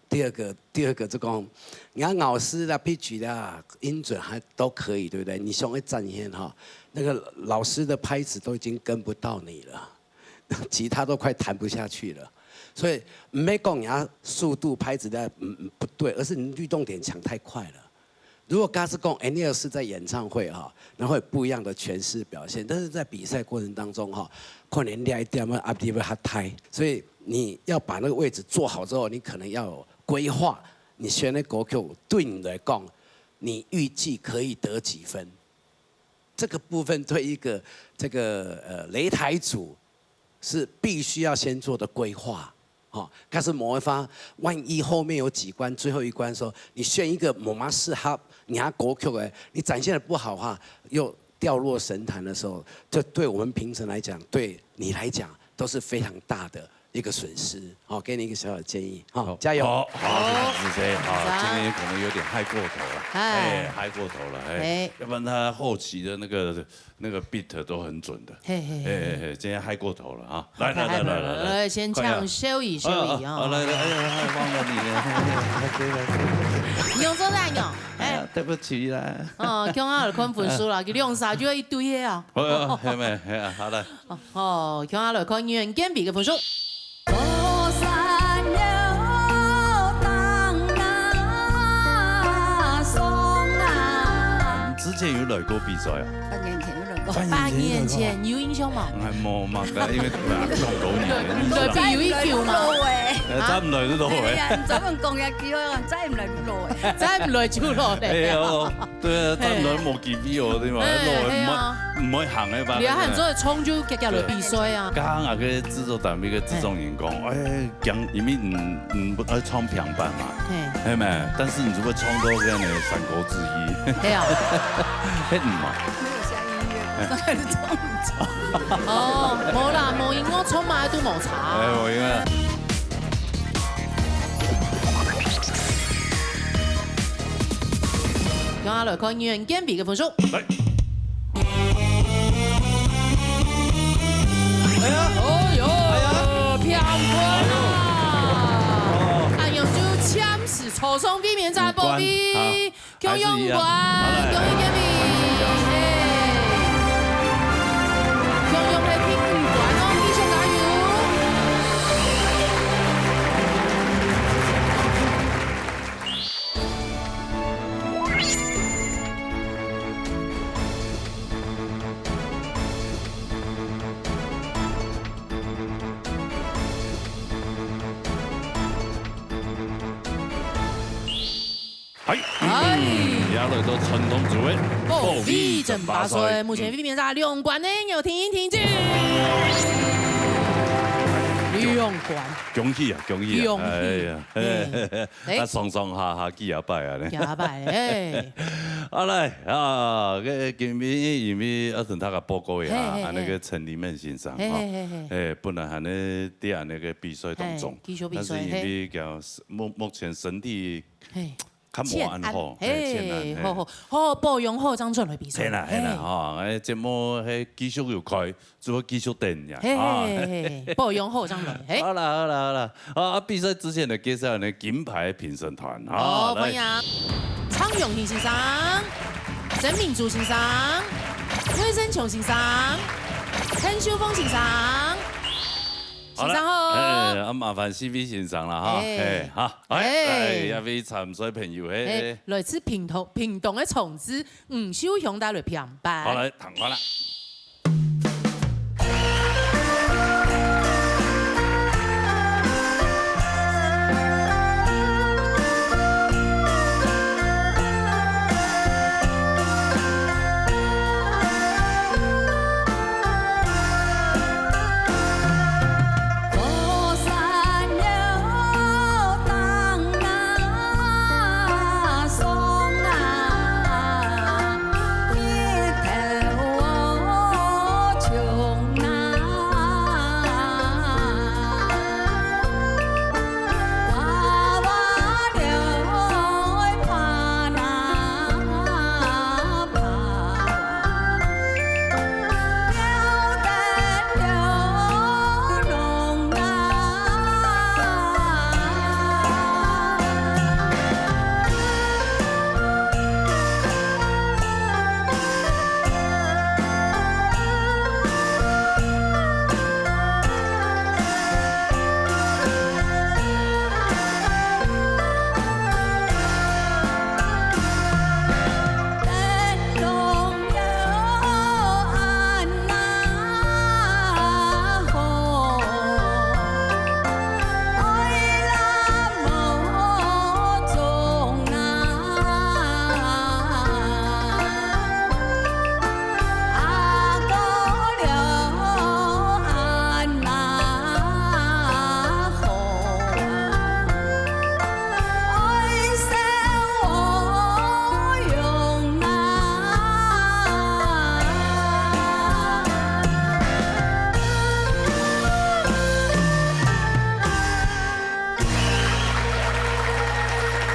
第二個，第二個就講，你看老師啦、pitch啦、音準還都可以，對不對？你想要展現哈，那個老師的拍子都已經跟不到你了，吉他都快彈不下去了。所以毋係講你个速度拍子在，嗯，嗯，不對，而是你律動點搶太快了。 如果假使講，哎，你要是在演唱會哈，那會有不一樣的詮釋表現。但是在比賽過程當中哈，可能你一點要壓力會較大，所以你要把那個位置做好之後，你可能要有規劃，你選的歌曲對你來講，你預計可以得幾分？這個部分對一個這個，呃，擂台組 是必須要先做的規劃。吼，假使無个話，萬一後面有幾關，最後一關的時候，你選一個無麼適合你个歌曲的，你展現得不好的話，又掉落神壇的時候，這對我們評審來講，對你來講都是非常大的一個損失。好，給你一個小小的建議，好，好，加油。好，好，謝謝子飛，好，讚。今天可能有點嗨過頭了，哎。哎，嗨過頭了，哎。哎。要不然他後期的那個 那個 beat 都很準的。嘿嘿嘿。嘿嘿嘿，今天嗨過頭了啊！來來來來來來，來，先唱，快點。休息休息啊。啊，啊，來來，哎呀，哎，忘了你了，嘿嘿，來來來。你用做啥用？哎呀，對不起啦。哦，共下來看分數啦，佢兩儕就一對个啊。好啊，好咩？嘿啊，好來。哦，共下來看阮建比个分數。 之前有來過比賽啊？八年前有來過。八年前有印象無？哎，無嘛，因為講多年了，來比有一久嘛。呃，再毋來就落尾。哎呀，你專門講一句話，再毋來就落尾。再毋來就落尾。哎喲，對啊，再毋來無機會哦，對嘛？哎，落尾，哎呀。毋會，毋會行个吧？你還做得衝就遽遽來比賽啊？剛剛啊，个製作單位个製作人講，哎， 講，因為你，你不愛唱平板嘛，嘿。係咩？但是你如果唱到這樣的山歌之一，係啊。係毋嘛？沒有下音樂，上海的唱不唱？哦，無啦，無音樂唱嘛都無差。哎，無音樂。共下來看阮建比个分數。來。 哎呀，哦喲，哎呀，平分啊！哦。恁樣就暫時坐上衛冕者寶位，恭喜阮建比，恭喜建比，嘿，恭喜阮建比哦，繼續加油！ 嗨，哎。也來到傳統組的保衛戰巴士。目前衛冕者兩關呢，有聽一聽就。兩關。恭喜啊，恭喜啊！恭喜。哎呀，哎。啊，上上下下幾下擺啊呢。幾下擺，哎。好來啊，該今日因為阿成大家報告一下，嘿，嘿，嘿。啊，那個陳立孟先生哈，嘿，嘿，嘿，嘿。哎，本來還呢，在那個比賽當中，嘿，繼續比賽，但是因為講目，目前身體 嘿。較無恁好，欠安，嘿，嘿，欠安，嘿。好，好，好，保養好，正轉來比賽。係啦，係啦，嘿。吼，哎，節目係繼續有開，就會繼續等呀，嘿，啊。嘿，嘿，保養好，正來，嘿。好啦，好啦，好啦，啊，比賽之前呢，介紹呢，金牌評審團，啊，好，來。歡迎，蔡永興先生、曾明珠先生、魏生瓊先生、陳秀鳳先生。好了，先生好。哎，啊，麻煩四位先生了哈，哎。哎，好，哎，哎。哎，一位參賽朋友，哎，哎，哎。来自屏東，屏東个長治，吳秀香帶來評判。好，來，聽看啦。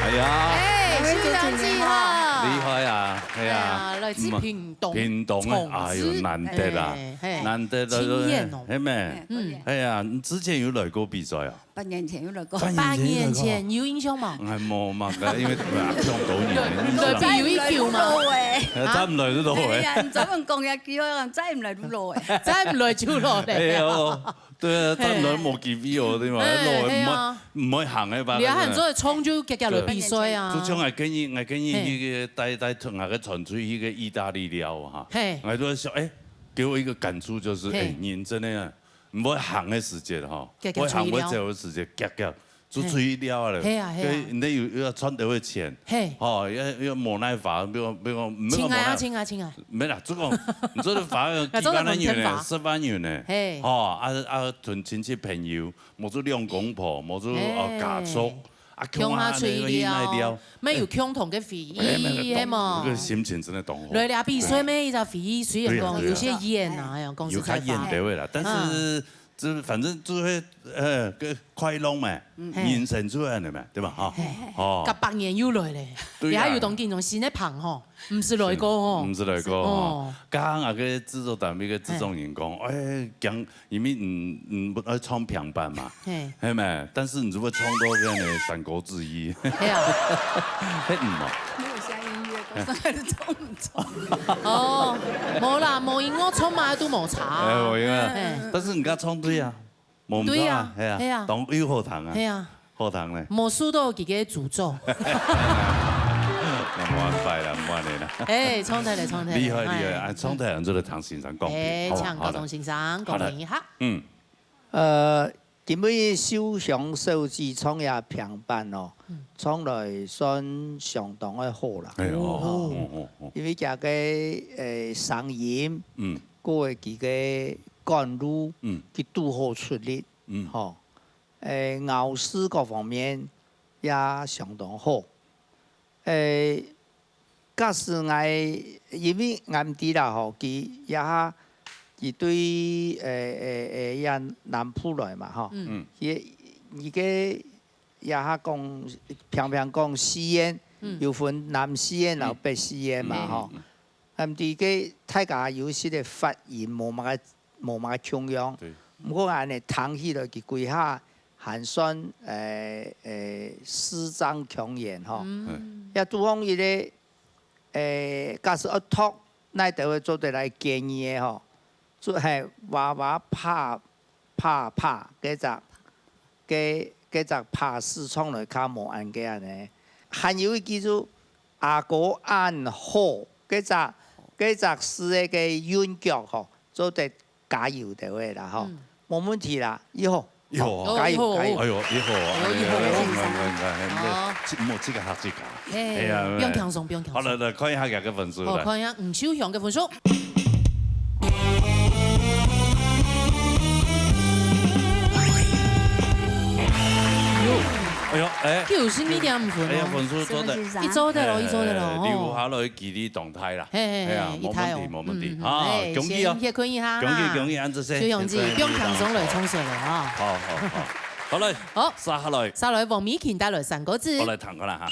哎呀，哎，秀香姐哈。厲害啊，哎呀，哎呀，來自屏東，嗯，屏東的，長治，哎喲，難得啊，哎，嘿。難得的，驚豔哦。係咩？嗯。哎呀，你之前有來過比賽啊？八年前有來過。八年前有來過。八年前有印象嗎？哎，無嘛，因為啊，這麼多年了，你知道。來比有一久嗎？哎，再毋來就落尾。哎呀，你專門講一句話，再毋來就落尾。再毋來就落尾。哎喲，對啊，再毋來無機會哦，對嘛？嘿，落尾毋會，嘿啊。毋會行个吧？你還做得衝就遽遽來比賽啊。就像𠊎建議，𠊎建議嘿。那個帶，帶同那個傳出去一個義大利料哈。嘿。𠊎就在想，哎，給我一個感觸就是，嘿。哎，人真的啊， 毋會行个時節吼，遽遽毋會行會走个時節，遽遽就出去尞了。係啊，係啊。所以你又，又愛賺到个錢，係。吼，要，要無奈何，比如，比如講，毋係講無奈何。請啊，請啊，請啊。無啦，就講，你做得罰幾萬个銀呢，該做得分錢罰。十萬銀呢，係。吼，啊，啊，同親戚朋友，無就兩公婆，無就，哦，係。家族， 啊，共下共下出去尞，去哪尞？乜有共同个回憶，哎，那個當，係無？那個心情真的當好。來尞比賽，對。乜一隻回憶，雖然講有些遠啊，對呀，對呀。哎呀，講實在話。有較遠个位啦，但是，嗯。就是反正就會，呃，个快樂嘛，嗯。人生就恁樣嘛，對吧？哈，嘿，嘿，嘿。哦。甲百年又來咧，對呀。也有當緊張，新个朋吼，毋識來過吼。毋識來過吼。哦。剛剛那個製作單位个製作人講，嗯。哎，講 因為你，你愛唱平板嘛，嘿。係無？但是你就會唱到該个《三國志一》。係啊。係毋嘛？沒有下音樂，到時候還是唱毋出。哦，無啦，無音樂唱嘛都無差啊。哎，無音樂。嘿。但是你剛唱對啊，無毋著啊，對啊，係啊，係啊。當有好聽啊，係啊。好聽咧。無受到佢个詛咒。那無辦法啦，無辦法啦。哎，唱得咧，唱得咧，厲害，厲害，哎。啊，唱得咧，就來聽先生講評，哎，好不好？請高中先生講評一下。好的。嗯。 呃，因為秀香小姐唱這平板哦，嗯。唱來算相當个好啦。哎喲，哦。哦，哦，哦。因為佢个，呃，聲音，嗯。過佢个管路，嗯。佢堵好出力，嗯。吼。呃，咬字各方面也相當好。呃， 假使𠊎，因為𠊎毋知啦吼，佢這下，佢對，誒，誒，誒，這南部來嘛吼。嗯。佢，佢个這下講，平平講四縣，嗯。有分南四縣摎北四縣嘛吼。嗯。嗯。啊，毋知个大家有時个發音無麼个 無麼个共樣。對。毋過恁呢聽起來佢歸下還算，誒，誒，字正腔圓吼。嗯。也拄好一個，誒，假使愛讀，哪兜會做得來建議个吼，就係娃娃拍怕怕，該隻，該，該隻怕字唱來較無恁个恁呢。還有一句就阿哥恁好，該隻，該隻字个韻腳吼，做得加油个話啦吼，嗯。無問題啦，以後。以後啊。加油，哦，以後。加油。哎喲，以後啊。哎喲，以後。哎喲，哎喲，哎喲，哎喲，哦。這，莫這個客氣。 嘿，哎呀，不用輕鬆，不用輕鬆。好，來，來，看一下佢个分數，好，來。看一下吳秀雄个分數。哎喲，哎。九十二點五分哦。哎呀，分數做得。是不是啊？一做得咯，一做得咯，哎，哦。留下來幾率當大啦。嘿，嘿，嘿，哎呀，一大哦。無問題，無問題。嗯，嗯，啊，哎，恭喜哦。先歇睏一下哈。恭喜，恭喜，恁仔細。秀雄姊，歇睏一下。不用輕鬆來，衝水了啊。好，好，好。好來，好。接下來。接下來，黃美琴帶來三個字。我來聽看啦哈。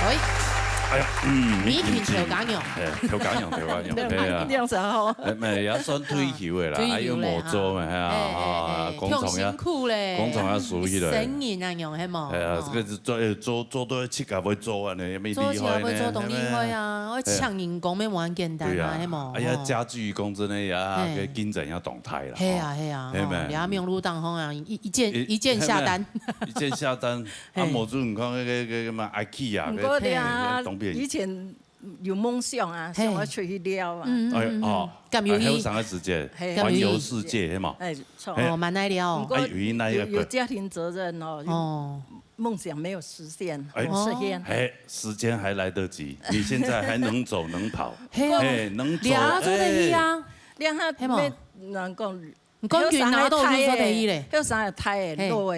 喂。哎呀，嗯，美琴頭家娘。哎，頭家娘，頭家娘，對啊。一定是吼。哎，毋係，也算退休个啦，退休个啊。還有無做嘛，係啊，哎，哎，哎，啊，工廠也，忒辛苦咧。工廠也收起來。一生人啊，樣，係無？哎呀，哦。這個是做，做，做到自家會做啊，你也蠻厲害呢，做自家會做當厲害啊，係咩？愛請人工，也無恁簡單啊，對啊。係無？哎呀，哦。家具講真个呀，哎。該競爭也當大啦，係啊，哦。係啊，係咩？哦，你還無路當好啊，一，一鍵，一，一鍵下單。係咩？一鍵下單，啊，嘿。無就你看該個，該個嘛，IKEA，毋過該，啊，該當便宜。以前 有夢想啊，嘿。想要出去尞啊。嗯，嗯，哎，嗯，嗯。哦，敢有去？哎，後生个時節，嘿。環遊世界，係嘛？哎，著。嘿。哦，蠻愛尞哦。毋過哎，有一那一個有，有家庭責任哦，有哦。夢想沒有實現，哎。無實現。哦。哎，時間還來得及，你現在還能走能跑，嘿哦。嘿，能走，尞做得去啊。哎。尞下，係無？愛，人講，毋過佢拿到就做得去咧。後生个大个，嘿。老个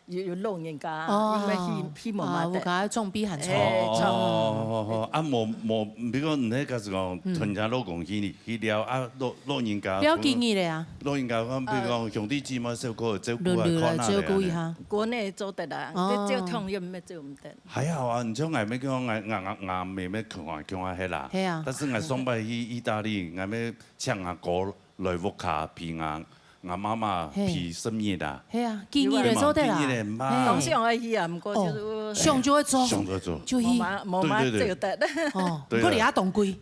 有，有老人家，哦，因為希，希望嘛，啊，有个裝備還錯。哎，著。哦，啊，無，無，比如講，你假使講，嗯。同人家老公去，去尞啊，老，老人家，不要緊个啊。老人家講，比如講，哦。兄弟姊妹小可照顧啊，輪流來照顧一下。看下咧。國內做得啦，哦。你照通也毋係做毋得。還好啊，你像𠊎乜講，𠊎，𠊎，𠊎，𠊎妹妹共下，共下歇啦。係啊。但是𠊎上擺去義大利，𠊎乜請阿哥 來屋下陪𠊎，𠊎媽媽陪十日啊。係啊，幾日就做得啦。有啊，幾日咧，嘛。嘿。當想愛去啊，毋過就係，哦，想就會做。想就會做。就去。無嘛，無嘛，對，對，對。做得。哦，對啊。毋過你也當貴。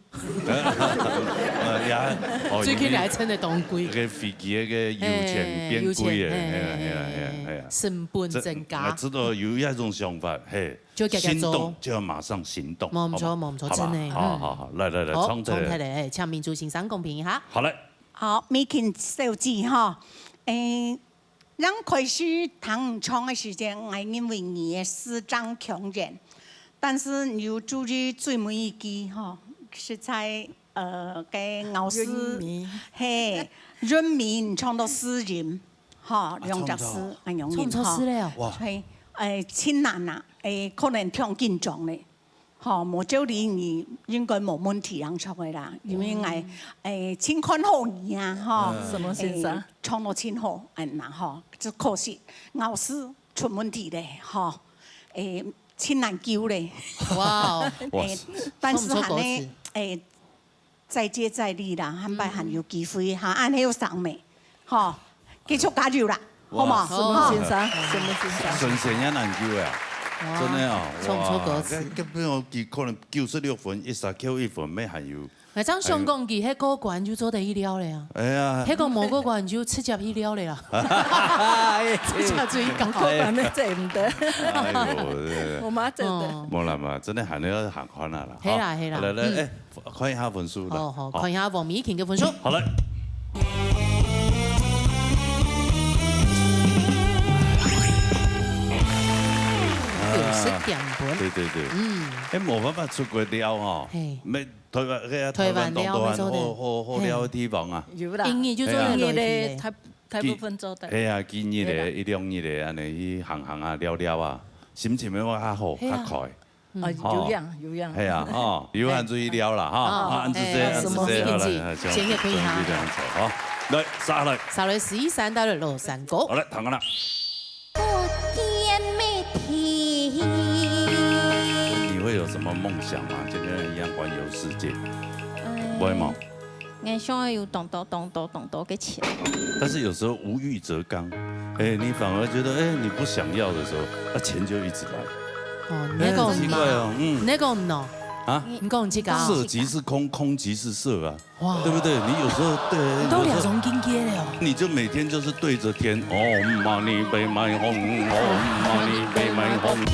呃，也，哦，最近來真个當貴。那個飛機那個油錢變貴了，嘿，油錢，嘿，嘿，嘿，嘿，嘿，嘿。成本增加。這，我知道有一種想法，嘿，就遽遽做。心動就要馬上行動，無毋著，好嗎？無毋著，好吧，真的，嗯。好，好，好，來，來，來，好，唱這個。唱這個，嘿，請明珠先生公平一下。好嘞。 好，美琴小姐吼，誒，人開始聽你唱个時間，𠊎認為你个字正腔圓，但是你有注意最尾一句吼，實在，呃，該咬字，韻尾。嘿，韻尾你唱到四音，吼，啊，兩隻字，唱到，恁容易，唱錯字了。吼。哇。嘿，誒，盡難啊，誒，可能忒緊張咧。吼，無照禮儀應該無問題，恁樣个啦，因為𠊎，誒，盡看好你啊，吼。嗯。什麼先生？誒，唱到盡好，嗯，然後，只可惜咬字出問題咧，吼，誒，盡難救咧。哇哦。哇。誒，但是還呢，唱不出歌詞。誒，再接再厲啦，下擺還有機會哈，恁樣有上美，吼，繼續加油啦，好無？哇。什麼先生？什麼先生？神仙也難救呀，哇，真的哦，唱出歌詞。哇，這，這朋友佢可能九十六分，一下扣一分，沒還有。𠊎正想講，佢係過關就做得去尞了啊。哎呀。係講無過關就直接去尞了啦。哎，直接追高。過關那這毋得。哎呦，對。我媽真的。哦。無啦嘛，真的還要行看啊啦。係啦，係啦。好，來，來，嗯。哎， 看一下分數啦。好，好，好。看一下黃美琴个分數。好，來。九十點分。對，對，對。嗯。哎，無辦法出國尞哦。嘿。沒，台灣，哎呀，台灣當多還好，台灣尞，沒錯的。好，好尞个地方啊。嘿。有啦。英語就做得落去咧。哎呀。英語咧，大，大部分做得。哎呀，幾日咧，係啦。一兩日咧，恁樣去行行啊，尞尞啊，心情會較好，係啊。較開。 嗯。啊，哦。有影，有影。係啊，哦，有閒就去尞啦，哈。哦，啊，恁樣，哎，恁樣，什麼好了，先去，先去看一下。先去尞一下，好。來，續來。續來，十一三帶來老山歌。好，來，聽看啦。不見面的天。你會有什麼夢想嗎？就跟人一樣環遊世界？哎。會嗎？ 𠊎想要有當多、當多、當多个錢。但是有時候無欲則剛，哎，你反而覺得，哎，你不想要的時候，那錢就一直來。哦，你在講什麼？哎，奇怪哦，嗯。你在講什麼？啊？你講這個啊？色即是空，空即是色啊，哇。對不對？你有時候，對，你都有時候兩種境界了哦。你就每天就是對著天，Om mani padme hum, Om mani padme hum。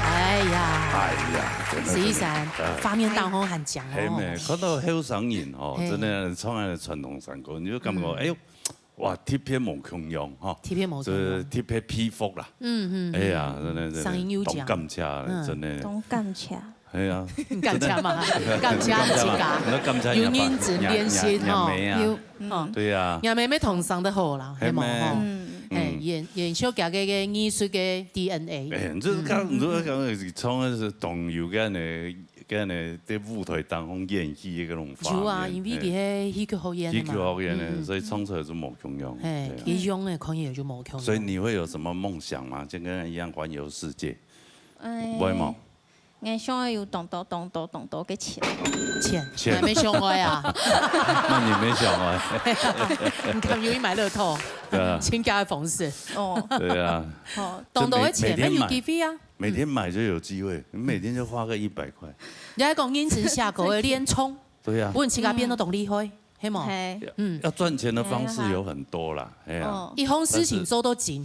哎呀，哎呀，真的，十一三，真的。啊。畫面當中很強哦。係咩，看到後生人哦，嘿。真的唱个傳統山歌，你就感覺，嗯。哎喲，哇，特別無共樣哈。特別無共樣。這特別佩服啦。嗯，嗯，哎呀，嗯。真的，真的，聲音有強。當感謝，嗯。真的。當感謝。哎呀，感謝嘛，真的。感謝自家。感謝嘛，你要感謝你阿爸，有認真練習哈。若，若，若姆啊。有，嗯。哦。對呀。若姆也同聲得好啦，係無，係咩？吼？嗯。哎，嗯。演，演唱佢个，个藝術个D N A。哎，這是講，嗯，嗯，嗯。這是講，唱个係當有个呢，个呢，在舞台當中演戲个那種畫面。有啊，因為佇个戲劇學院嘛。戲劇學院呢，嗯，嗯。所以唱出來就無共樣。嘿，對啊。佢用个可能也就無共樣。所以你會有什麼夢想嗎？就跟人一樣環遊世界？哎，會嗎？ 𠊎想愛有當多、當多、當多个錢。錢，錢。還沒想過啊。那你沒想過。你看，容易買樂透，對啊。親家的方式。哦。對啊。哦。當多个錢，就每，每天買。那有機會啊。每天買就有機會，你每天就花個一百塊。你還講因此下狗的連衝，對啊。不過你自家變到當厲害，係無？嘿。嗯。要賺錢的方式有很多啦，哎呀。哦。一項事情做到盡，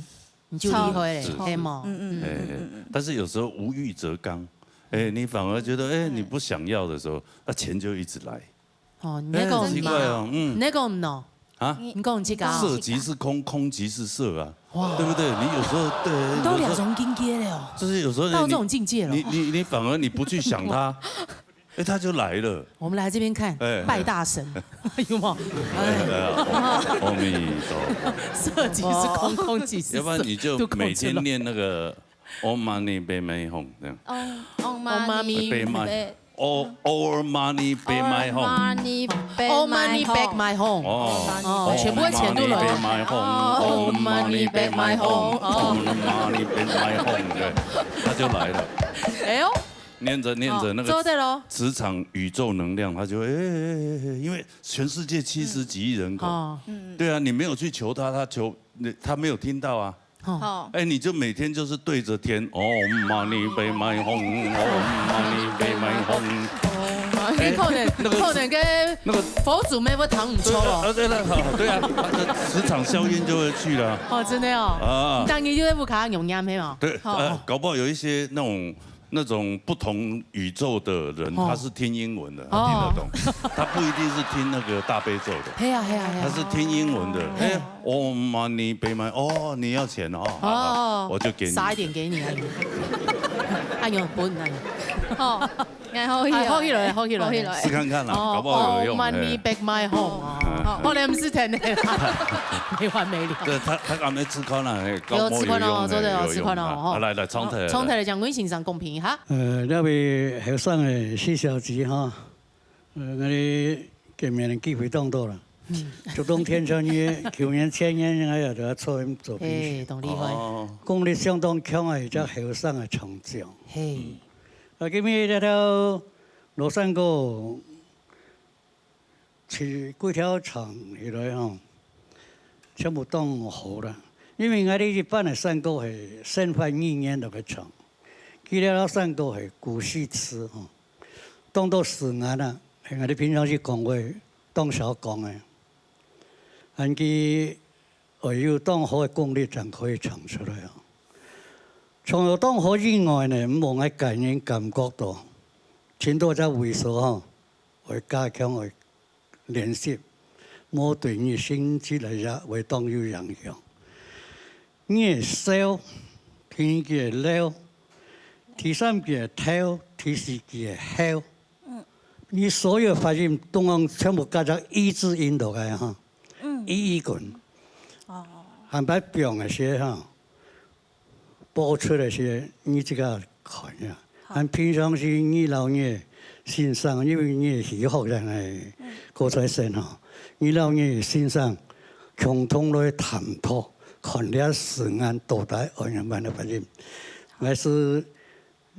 你就厲害了，是。係無？嗯，嗯，嗯，哎，嗯，嗯，嗯。但是有時候無欲則剛， 哎，你反而覺得，哎，你不想要的時候，那錢就一直來。哦，你在講，哎，奇怪哦，嗯。你在講喏。啊？你講這個啊。色即是空，空即是色啊，哇。對不對？你有時候，對，你到這種境界了哦。有時候，就是有時候你，到這種境界了。你，你，你反而你不去想它，哎，它就來了。我們來這邊看，哎，拜大神，有沒有？哎，哎，阿彌陀佛。色即是空，空即是色，要不然你就每天念那個 Om Mani Padme Hum，這樣。Om，Om Mani Padme。哦，Om Mani Padme Hum。Om Mani Padme Hum。Om Mani Padme Hum。哦，哦，全部的錢都來了。Om Mani Padme Hum。Om Mani Padme Hum。Om Mani Padme Hum，對，它就來了。哎呦。念著念著那個，哦，做得咯。磁場宇宙能量，它就會，哎，哎，哎，哎，因為全世界七十幾億人口，哦。對啊，你沒有去求它，它求，它沒有聽到啊。 哦。哎，你就每天就是對著天，Om Mani Padme Hum，Om Mani Padme Hum。你可能，哎，那個，可能該，那個佛祖乜會聽毋著哦。對，呃，對，對，好，對啊，它的磁場效應就會去了。哦，真的哦。啊。但你就在屋下用念，係嗎？對，哦。呃，搞不好有一些那種，那種不同宇宙的人，哦。他是聽英文的，他聽得懂。哦。他不一定是聽那個大悲咒的。係啊，係啊，係啊。他是聽英文的，哦。哎， Om Mani Padme，哦，你要錢哦，好，好，哦，我就給你。撒一點給你啊。哎呦，分啊。好，然後哎，好起來，好起來。好起來。試看看啦，哦，搞不好有用，哦，Om Mani Padme Hum，哦。哎。後來毋係天的啦，沒完沒了。對，他，他還沒吃飯呢，哎，搞不好有用，有吃飯哦，哎，做得哦，有用啊。吃飯哦，吼。啊，來，來，唱出來，好，唱出來，來。請問先生公平一下。呃，這位後生的施小姐哈， 呃，𠊎等見面个機會當多啦。嗯。竹東天穿日，舊年、前年，𠊎也在做，做評審。嘿，當厲害。哦。功力相當強个一隻後生个唱將。嘿。嗯。啊，今日這條老山歌，其實幾條唱起來吼，全部當好啦。因為𠊎等一般个山歌係生活語言落去唱，佢這條山歌係古詩詞吼。 當多字眼啊，係𠊎等平常時講話當少講个。恁佢愛有當好个功力，正可以唱出來哦。唱到當好以外呢，毋好愛感人感覺到，盡多隻位所吼，愛加強，愛 練習，無對你心智來也會當有影響。你个笑，第二句个了，第三句个頭，第四句个後。嗯。你所有發音都講全部加隻i字音落來哈。嗯。i，i根。哦。還擺放个時哈， 播出个時，你自家看呀。好。恁平常時你摎你个先生，因為你个戲學院个高材生吼，你摎你个先生共同來探討，看這字眼到底愛仰般个發音。𠊎係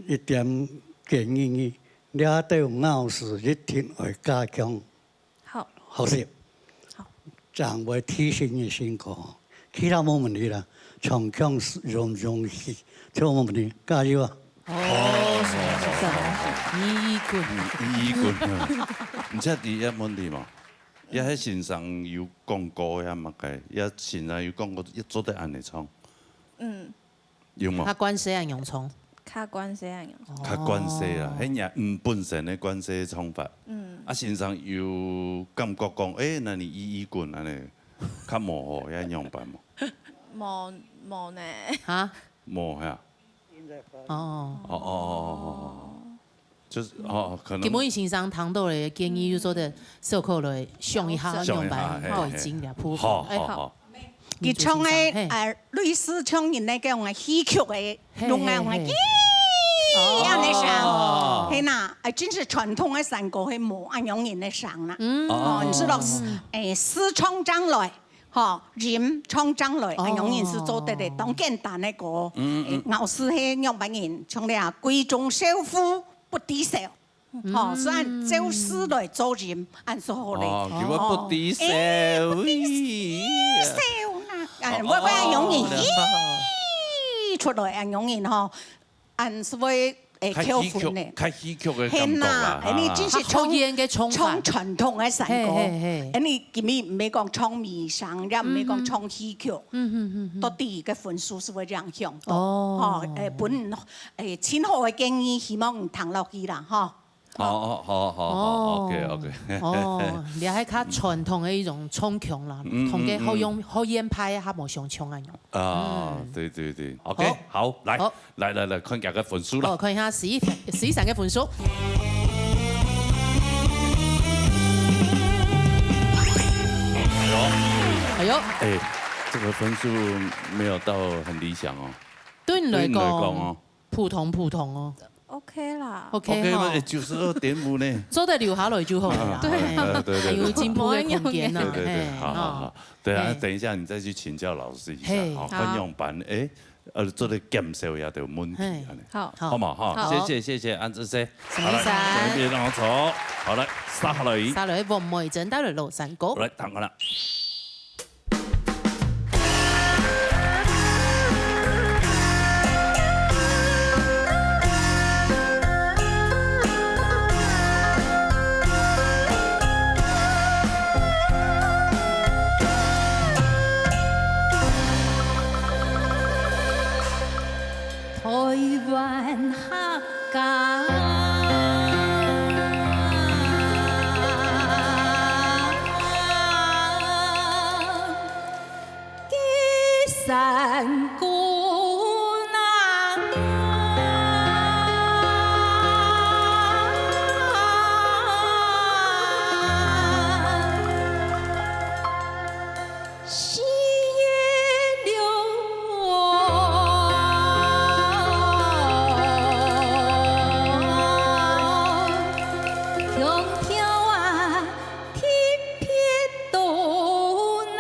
一點建議你，這兜咬字一定愛加強。 好。好勢。好。正會提升你个成果，其他無問題啦，唱腔是容，容易，就無問題，加油啊！哦，是啊，是啊，一一滾。嗯，一一滾啊。你知這有問題無？也係先生有講過呀，麼个？也先生有講過，也做得恁樣唱。嗯。 有無？較慣勢啊，洋蔥。較慣勢啊，洋蔥。較慣勢啊，哦。彼若，嗯，本身个慣勢个唱法。嗯。啊，先生有感覺講，欸，那你一一滾恁樣，較無好，愛仰般無？無，無呢。哈？無呀。哦。哦，哦，哦，哦，哦。 就是，哦，可能。今晡日先生聽到个建議，就做得小可來想一下，想一下，仰般改進啦，嘿，嘿。普及。好，欸，好，好。佢唱个，嘿。呃，類似像人家講个戲曲个，嘿，用个，嘿，嘿。哦。恁樣聲。哦。係啦，哎，真係傳統个山歌，係無恁樣人个聲啦。嗯。哦，你知道，哎，試唱正來，吼，吟唱正來，哦。恁樣人係做得个，當簡單个歌。嗯，嗯。哎，咬字係仰般人，像你啊，閨中少婦不知愁，吼，嗯。所以按照字來做吟，恁就好咧。哦，佢話不知愁，哦。哎，不知愁啦，哎，哦，我，我恁樣人，哦，咦，出來恁樣人吼。 恁係會，哎，扣分呢。較戲曲，較戲曲个感覺啦，係啦，哈。哎，你真係唱，較好演个唱法。唱傳統个山歌，嘿，嘿，嘿。哎，你今日毋係講唱美聲，也毋係講唱戲曲，嗯，嗯，嗯，嗯。到底个分數係會影響到。哦。吼，哎，分，哎，盡好个建議，希望你聽落去啦，吼。哦，哦，好，好，好，哦。OK，OK。哦，你還較傳統个一種唱腔啦，嗯，同个好用，嗯，嗯。好演派个較無相像啊。 啊，嗯。對，對，對。OK，好。好，來，好。來，來，來，看佢个分數啦。哦，看一下十一，十一三个分數。哎呦。哎呦。哎，這個分數沒有到很理想哦。對你來講，對你來講哦。普通普通哦。 OK啦。OK，OK嘛，吼。哎，九十二點五呢。做得留下來就好了啦。啊，對。哎，對，對，對。還有進步个空間呢，對，對，對，哎，好，好，好。哦。對啊，哎。等一下你再去請教老師一下，嘿。好，好。看樣板，哎，呃，做得減少一下的問題，嘿。恁呢。好。好嘛，哈，好。謝謝，謝謝，安志生。什麼意思啊？好，來，這邊讓我走。好，來，沙好了。沙了，黃梅珍帶來嘍，三個。來，打開了。 台灣客家。 个山歌啊，四月了，香飘啊， 特別多呐。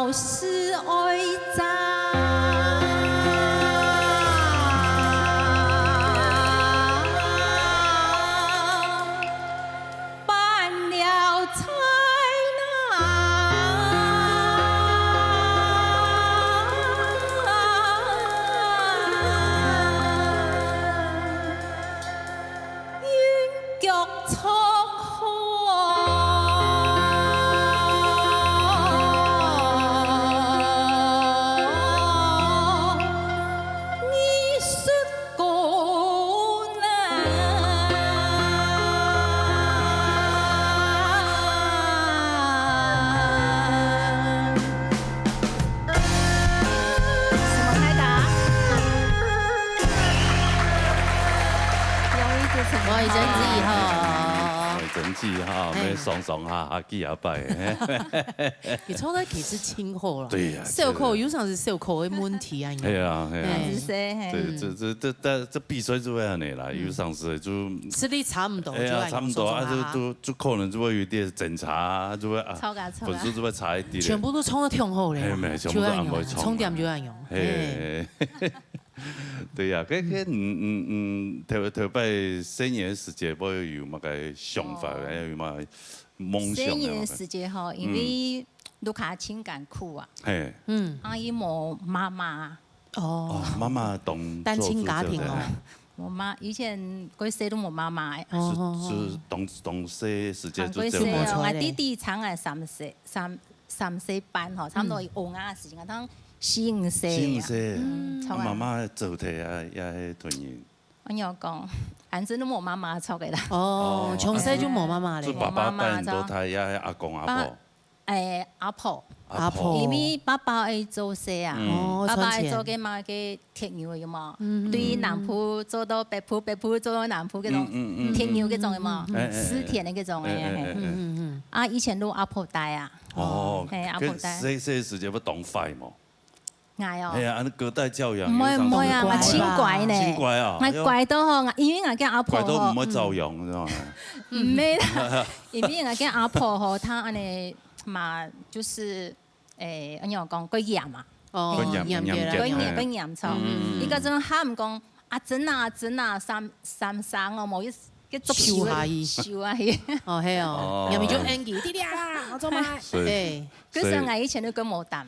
什麼拍打？容易就成。我已經自己吼。我已經自己哈，嘿。沒爽爽哈，哈，幾下擺。你唱得其實真好啦。對呀，小可，對呀。有時候係小可个問題啊，你。係啊，係啊。嘿。係，嘿。對，這，這，這，這比賽就會恁樣啦，嗯。有時候就係你差毋多，哎呀，就會差毋多啊，有時候就，就，就可能就會有點爭差啊，就會啊，吵架，吵架。分數就會差一點。全部都唱得忒好咧，嘿，沒，全部都恁會唱啊。就恁樣，重點就恁樣。嘿。嘿。 對呀，該，該，嗯，嗯，嗯，頭，頭擺細人个時節，會有麼个想法，哦。還有麼个夢想啊？細人个時節吼，因為，嗯。屋下真艱苦啊。嘿。嗯。啊，佢無媽媽。哦。哦，媽媽當單親家庭哦。做主者。無媽，以前過細都無媽媽个。哦，哦，哦。係，係當，當細時節就走了。啊，過細哦，𠊎弟弟差𠊎三歲，三，三歲半吼，差毋多，嗯。佢學啊个時間，當 四五歲啊。四五歲。嗯，啊，媽媽做忒啊，也係同人。恁樣講，反正都無媽媽著个啦。哦，哦，從細就無媽媽咧。就爸爸帶你到大，也係阿公阿婆？爸，誒，阿婆。阿婆。因為爸爸愛做事啊，嗯。哦，爸爸愛做个嘛，个鐵牛有無？嗯。對南部做到北部，北部做到南部，該種嗯，嗯，嗯，嗯。鐵牛該種有無？嗯，嗯。哎，哎，哎。絲田个該種，哎，哎，哎。嗯，嗯，嗯。啊，以前都阿婆帶啊。哦，嘿，阿婆帶。該細，細時節會當壞無？ 𠊎哦。哎呀，恁隔代教養，毋會，毋會啊，有一種，𠊎盡乖呢。盡乖啊，𠊎乖到吼，𠊎，因為𠊎个阿婆吼，乖到毋會照樣，嗯。知道嗎？毋係啦，因為𠊎个阿婆吼，佢恁樣嘛，就係，誒，恁樣講，較嚴啊。哦，嚴，嚴格啦。較嚴，較嚴重。嗯，嗯，嗯。佢該陣喊講，「阿珍啊，阿珍啊，三，三聲哦，無一，一捉手啊，手下去。」手下去。哦，係哦，哦。嚴格就Angie，「弟弟啊，𠊎做麼个？」所以，哎。所以，可是𠊎以前都較無膽。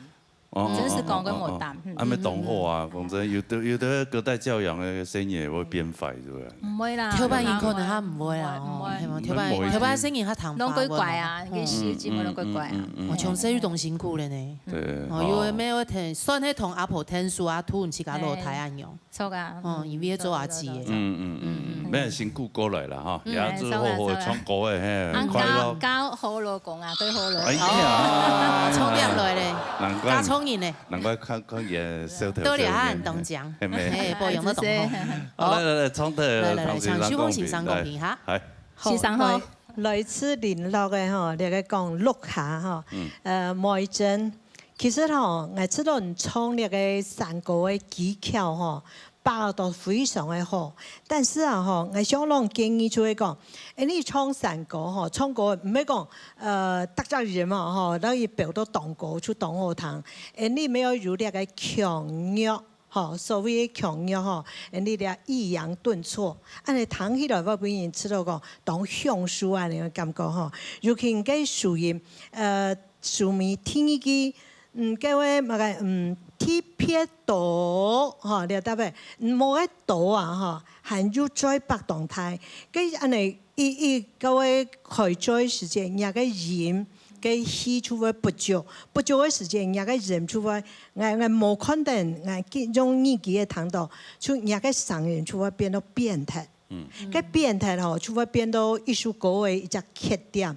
哦，真係講過無膽，哦，哦，哦。嗯。恁樣當好啊，講真，有的，有的隔代教養个細人仔會變壞，係毋係？毋會啦，頭擺人可能較毋會啦，毋會，吼，毋會。係無？頭擺，毋會。頭擺細人較聽話，攏乖乖啊，會無？該時節攏乖乖啊。嗯，嗯，嗯，嗯。哦，從細就當辛苦了呢。對，哦，有的無个，算係同阿婆𢯭手啊，渡你自家落胎恁樣。 著啊。哦，因為做阿姊个。嗯，嗯，嗯，嗯。嗯。乜辛苦過來啦，吼，嗯，也祝好好个唱歌个，嘿，著啊，著啊。快樂。啊，嫁，嫁好老公啊，嫁好老公。哎呀。哦，聰明來咧。難怪，嫁聰明咧。難怪看，看佢个笑頭笑面。多謝啊，當靚。係無？嘿，保養到當好。好，來，來，來，唱歌，來，來，來，唱首歌先生公平，來，哈。來。好，先生好。來，來自麟洛个吼，這个講鹿下吼，嗯。呃，梅珍，其實吼，𠊎知道你唱這个山歌个技巧吼， 把握到非常个好。但是啊，吼，𠊎想攏建議就係講，哎，你唱山歌吼，唱歌毋係講，呃，逐隻音嘛，吼，然後佢飆到當高就當好聽。哎，你乜愛有這个強弱，吼，所謂个強弱吼，哎，你這抑揚頓挫，恁樣聽起來會分人知道講，當享受恁樣个感覺吼。尤其你个收音，呃，收尾第二句，嗯，該位麼个，嗯，特別多，吼，了解未？嗯，無个多啊，吼，還有嘴擘當大。該恁樣，一，一，該位開嘴時節，若个音，該氣就會不足，不足个時節，若个音就會，𠊎，𠊎無看等，𠊎用耳機个聽到，就若个聲音就會變到變態。 嗯。該變態吼，就會變到一首歌个一隻缺點。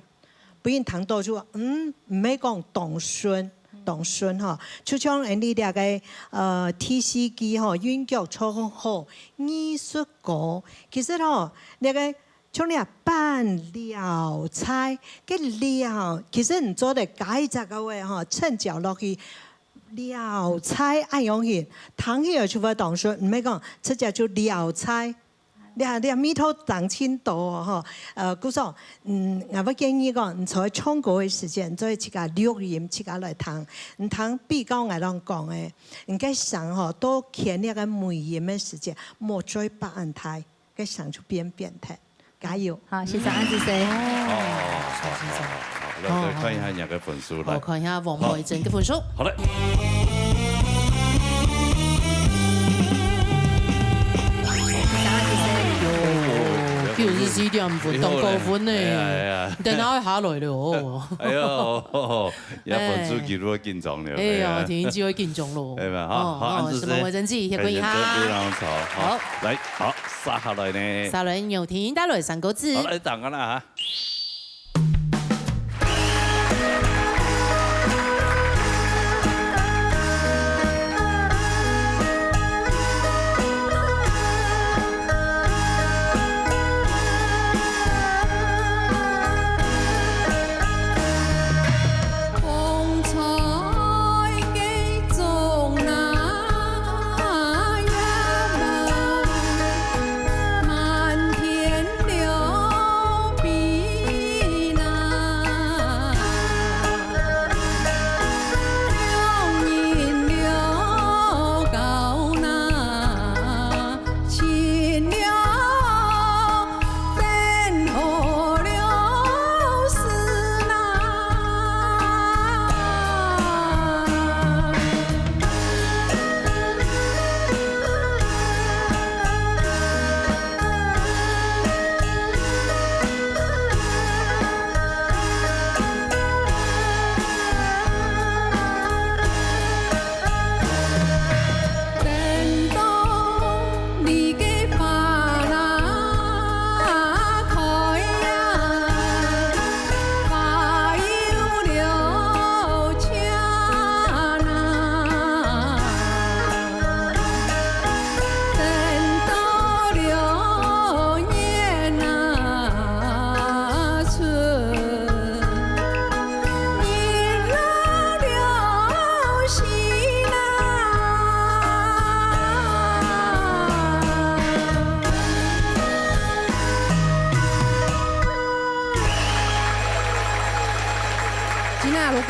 分人聽到就，嗯，毋係講當順，當順吼。就像𠊎俚這个，呃，第四句吼，韻腳唱好，藝術歌。其實吼，這个像這伴嫽菜，該嫽，其實你做得加一隻个話吼，襯腳落去，嫽菜恁樣去，聽起來就會當順，毋係講直接就嫽菜。 這，這味道當盡多哦，吼。呃，故所，嗯，𠊎會建議講，你在唱歌个時間，你做得自家錄音，自家來聽。你聽比較𠊎攏講个，你个聲吼，到牽這个尾音个時間，莫嘴擘恁大，个聲就變變態。加油！好，先生，恁仔細。哦，好，好，好，好，來，來看一下你个分數，來。我看一下王慧珍个分數。好嘞。 九十四點五分，當高分呢。哎呀，哎呀。等下會下來了哦。哎喲，也分數記錄會緊張了。哎呀，哎呀。田英基會緊張咯。哎呀，好，哦，好，哦，恁仔細。什麼為真記，歇過一下。非常好，好。好。來，好，接下來呢？接下來由田英帶來三個字。好，來，等下啦哈。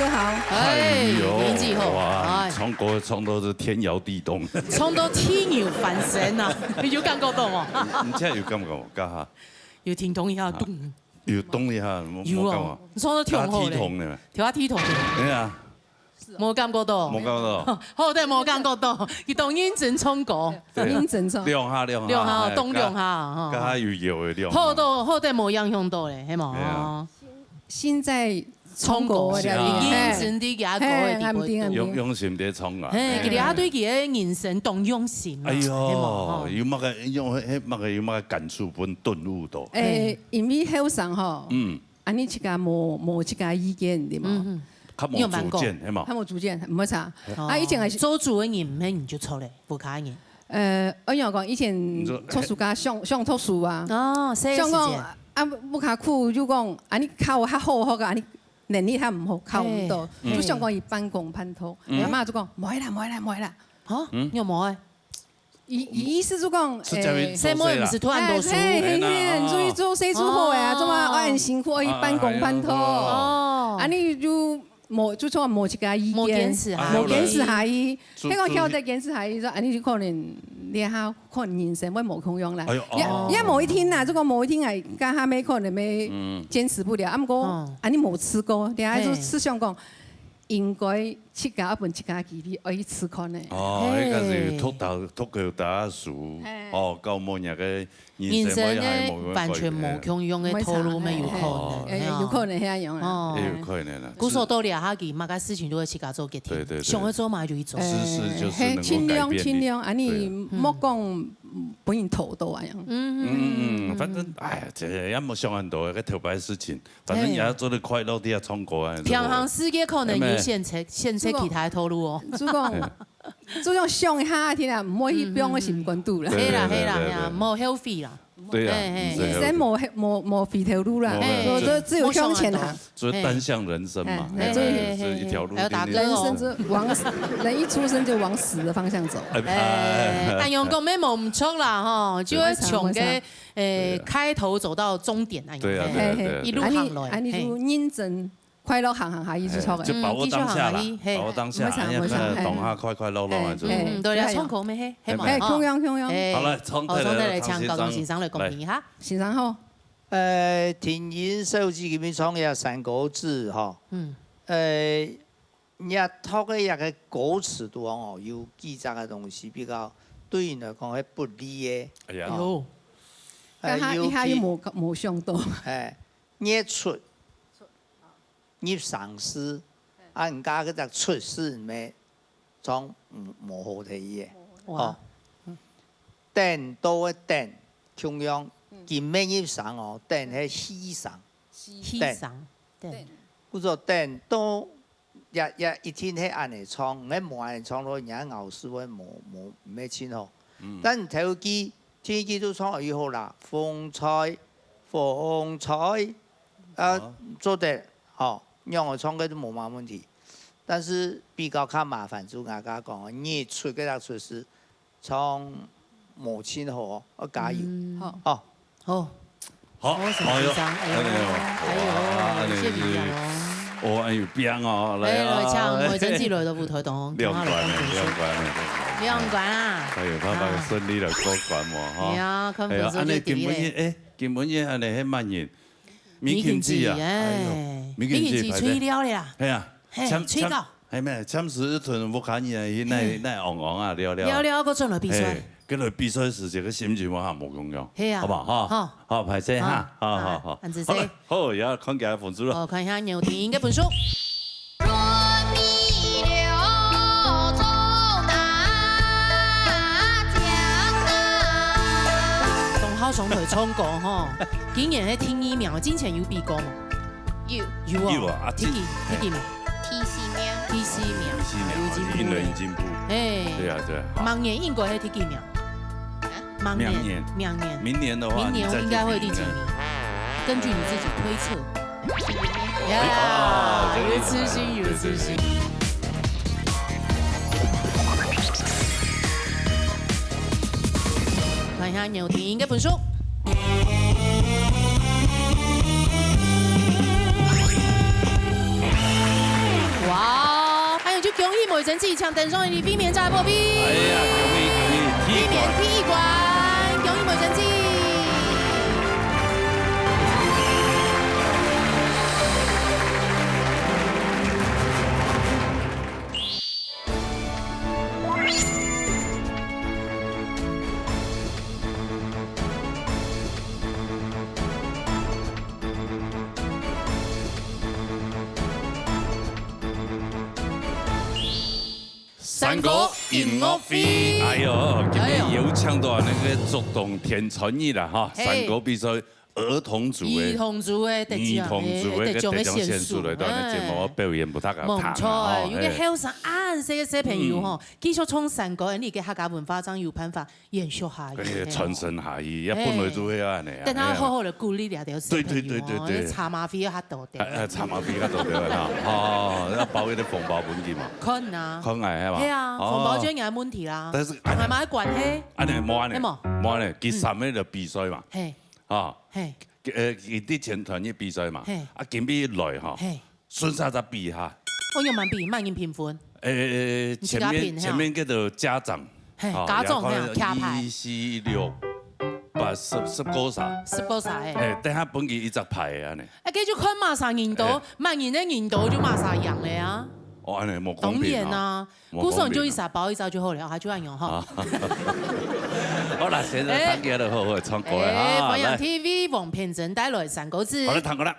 好。哎，哎呦，天气好，哇，哎。唱歌唱到是天摇地动。唱到地牛翻身啊，你有感觉到吗？你，你这有感觉无？刚好。有听懂一下，啊，咚。有动一下，没，有哦，没感觉。你唱到跳好嘞。跳啊，跳动的。跳啊，跳动的。对啊。没感觉到。没感觉到。好的，没感觉到，你当认真唱歌。对。认真唱。两下，两下，两下，哎，动两下，哈。刚好有有的两下。好的，好的，没影响到嘞，系嘛？对啊。哦。 现在唱歌个咧，唱歌啊。嘿。认真地佢个歌个地步。嘿，用，用心地唱啊。嘿，嘿。佢个，佢对佢个人生當用心嘛，哎呦，係無？吼。有麼个，用，迄，迄麼个，有麼个感触分頓悟到？誒，因為後生吼，嗯。恁呢自家無，無自家意見，對無？嗯，嗯。較無主見，你有辦過？係無？較無主見，毋會差。哦。啊，以前係做主个人，毋係你就錯咧，屋下人。呃，我跟你講，以前你說，讀書个，上，上讀書啊。哦，細个時間。想講，啊，屋下苦，就講，啊，你考較好，好个，啊，你 能力較毋好，考毋到，嘿，就想講去半工半讀。嗯。阿媽就講：「毋會啦，毋會啦，毋會啦。」啊？嗯。你有無愛？意，意思就講，是這位誒，細妹毋係突然讀書。哎，嘿，嘿，嘿，哎，那，哦。你出去做事做好个啊，哦。做麼个恁辛苦，愛去半工半讀？啊，啊，哦。啊，你就無，就做無一个意見，無堅持下去。無堅持下去。就，就，你講曉得堅持下去，說，啊，你就可能這下 可能人生會無共樣啦。哎喲，也，哦。也無一定啦，這個無一定啊，剛下尾可能會，嗯。堅持不了。啊，毋過，哦。啊，你無試過，等下就試想講，嘿。應該自家，愛分自家機會，愛去試看呢。哦，嘿。彼个是讀大，讀過大學書，嘿。哦，到尾那個人生會還無改變。人生个完全無共樣个道路，無錯，嘿，有可能，哦。嘿啊。誒，有可能係恁樣啦。哦。也有可能啦。故所到這下去，麼个事情都會自家做決定，對，對，對。想要做麼个就去做。是，是，就是能夠改變你。誒，嘿，盡量，盡量，啊，你，對。莫講 嗯，分人討到恁樣。嗯，嗯，嗯，反正，哎呀，這个也莫想恁多，該頭擺事情，反正也做得快樂，嘿。在遐唱歌啊，平常時間可能有選擇，嘿咩？選擇其他个道路哦。就講，就講想一下，天啊，毋好去放个心肝肚啦。嗯，嗯，嗯。對，對，對，對，對。係啦，係啦，係啦，莫後悔啦。對啊，嘿，嘿。嗯，對。人生無，無，無回頭路啦，嘿，所以就只有向前行。莫想恁多。 就是單向人生嘛，嘿，嘿，嘿，嘿，嘿，嘿，這一條路定定。還有打歌哦。人生是往死，人一出生就往死的方向走。哎，哎，哎。恁樣講也無毋著啦，吼，就係從个，沒錯，沒錯。誒，對啊。開頭走到終點恁樣，對啊，嘿，對啊，嘿，對啊，一路行來，嘿。恁呢，恁呢就認真，快樂行行下去就著个。哎，就把握當下啦，嗯，繼續行下去，嘿。把握當下，沒錯，哎呀，沒錯，看當下快快樂樂啊，嘿。就。嗯，對啦，嘿。唱歌咩，嘿，嘿嘛，嘿，吼。共樣，共樣。嘿。好，來，唱，哦，唱，來，來，請高中先生來公平一下。來。先生好。 呃，聽音手機裡面唱个山歌子吼，嗯。呃，若讀个一個歌詞當中哦，有幾隻个東西比較對人來講係不利个。哎呀。哦。有。呃，剛剛一下又無，尤其，無想到。哎，月出，入城市，啊，人家該隻出字咩， 唱無，無好聽个。哇。哦。等到个等，共樣，嗯。佢乜入城哦，等係去城。去城，等。等。故所等到，也，也一定係恁呢唱，你無恁呢唱咯，人家咬字會無，無，毋係盡好。嗯。但頭句，第一句都唱了以後啦，風吹，風吹，啊，哦。做得，吼，仰仔唱个都無麼問題。 但是比較較麻煩，就𠊎剛剛講个，日出个那出字，唱無盡好哦，要加油。嗯。好。哦。好。好，好，哎呦，好，哎呦，哎呦，哎呦，哇，哎呦，謝謝你哦。哦，哎呦，變哦，來啊。哎，來，請，我們這期來的舞台黨，兩關呢，兩關呢，兩關啊。哎呦，他，他順利地過關嘛，哈。哎呀，看分數就第一嘞。哎呀，恁呢今晡日，哎，今晡日恁呢，還滿人。 米琴姐啊，米琴姐，哎呦，哎，米琴姐排隊。米琴姐出去尞了啦。係啊，嘿，暫，出去搞。暫，係咩？暫時同屋下人啊，去那，嘿。那旺旺啊，尞尞。尞尞，過轉來比賽。嘿，過來比賽時節个心情我還無共樣，係啊。好不好？哈，好。好，歹勢哈，好，好，好，好。恁仔細。好了，好，也看一下分數了。哦，看一下牛婷个分數。 當好上台唱歌吼，今年係第二名，之前有比過無？有。有哦。有啊，啊，第幾，第，第幾名？第四名。第四名。第四名，有進步。因為有進步。嘿。對啊，對啊，好。明年應該係第幾名？啊？明年，明年。明年。明年的話，明年應該會第幾名？你再去比應該。根據你自己推測。 呀，啊，這個厲害了。有自信，有自信。對，對，對。看一下牛婷个分數。成績，請登上你衛冕者个寶貝。哎呀，恭喜恭喜，第一關。衛冕第一關，恭喜梅成績。山歌音樂會。哎喲，今日有請到那個竹東天穿日啦，哈，嘿。山歌比賽兒童組的。兒童組的得獎，兒童組的得獎的選手，嘿，得獎的選手來到咱節目表演，分大家聽啊，無錯，吼，有個後生恁細个小朋友吼，嘿。嗯。繼續從山歌，你个客家文化上有辦法 延續下去，哎，傳承下去，也本來就會恁樣啊，等下好好地鼓勵這條小朋友哦，對，對，對，對，對。茶馬費較多點。哎，哎，茶馬費較多點哈，哦，要包一個紅包分佢嘛。看啊。看啊，係嘛？係啊，哦。紅包就應該問題啦。但是，同佢嘛有關係。恁樣，無恁樣，係無？無恁樣，佢三個就比賽嘛，嘿，啊，嘿，呃，佢之前團體比賽嘛，嘿，啊，今日來哈，嘿。 順續再比哈。哦，仰般比，麼人評分？呃，你自家評，前面，嘿啊。前面叫做家長，嘿，哦，家長，然後嘿啊，徛牌。一、四、六、八、十，十個儕。十個儕，嘿。嘿，等下分佢一隻牌恁樣。啊，該就看麼儕人多，嘿。麼人个人多就麼儕贏了啊。哦，恁樣無公平啊。當然啊，無公平啊。故所你就一儕包一隻就好了，哈，就恁樣哈。啊。好啦，先生，哎。大家都好好唱歌了哈，哎，歡迎來。T V 黃品珍帶來山歌子。好，來，唱歌啦。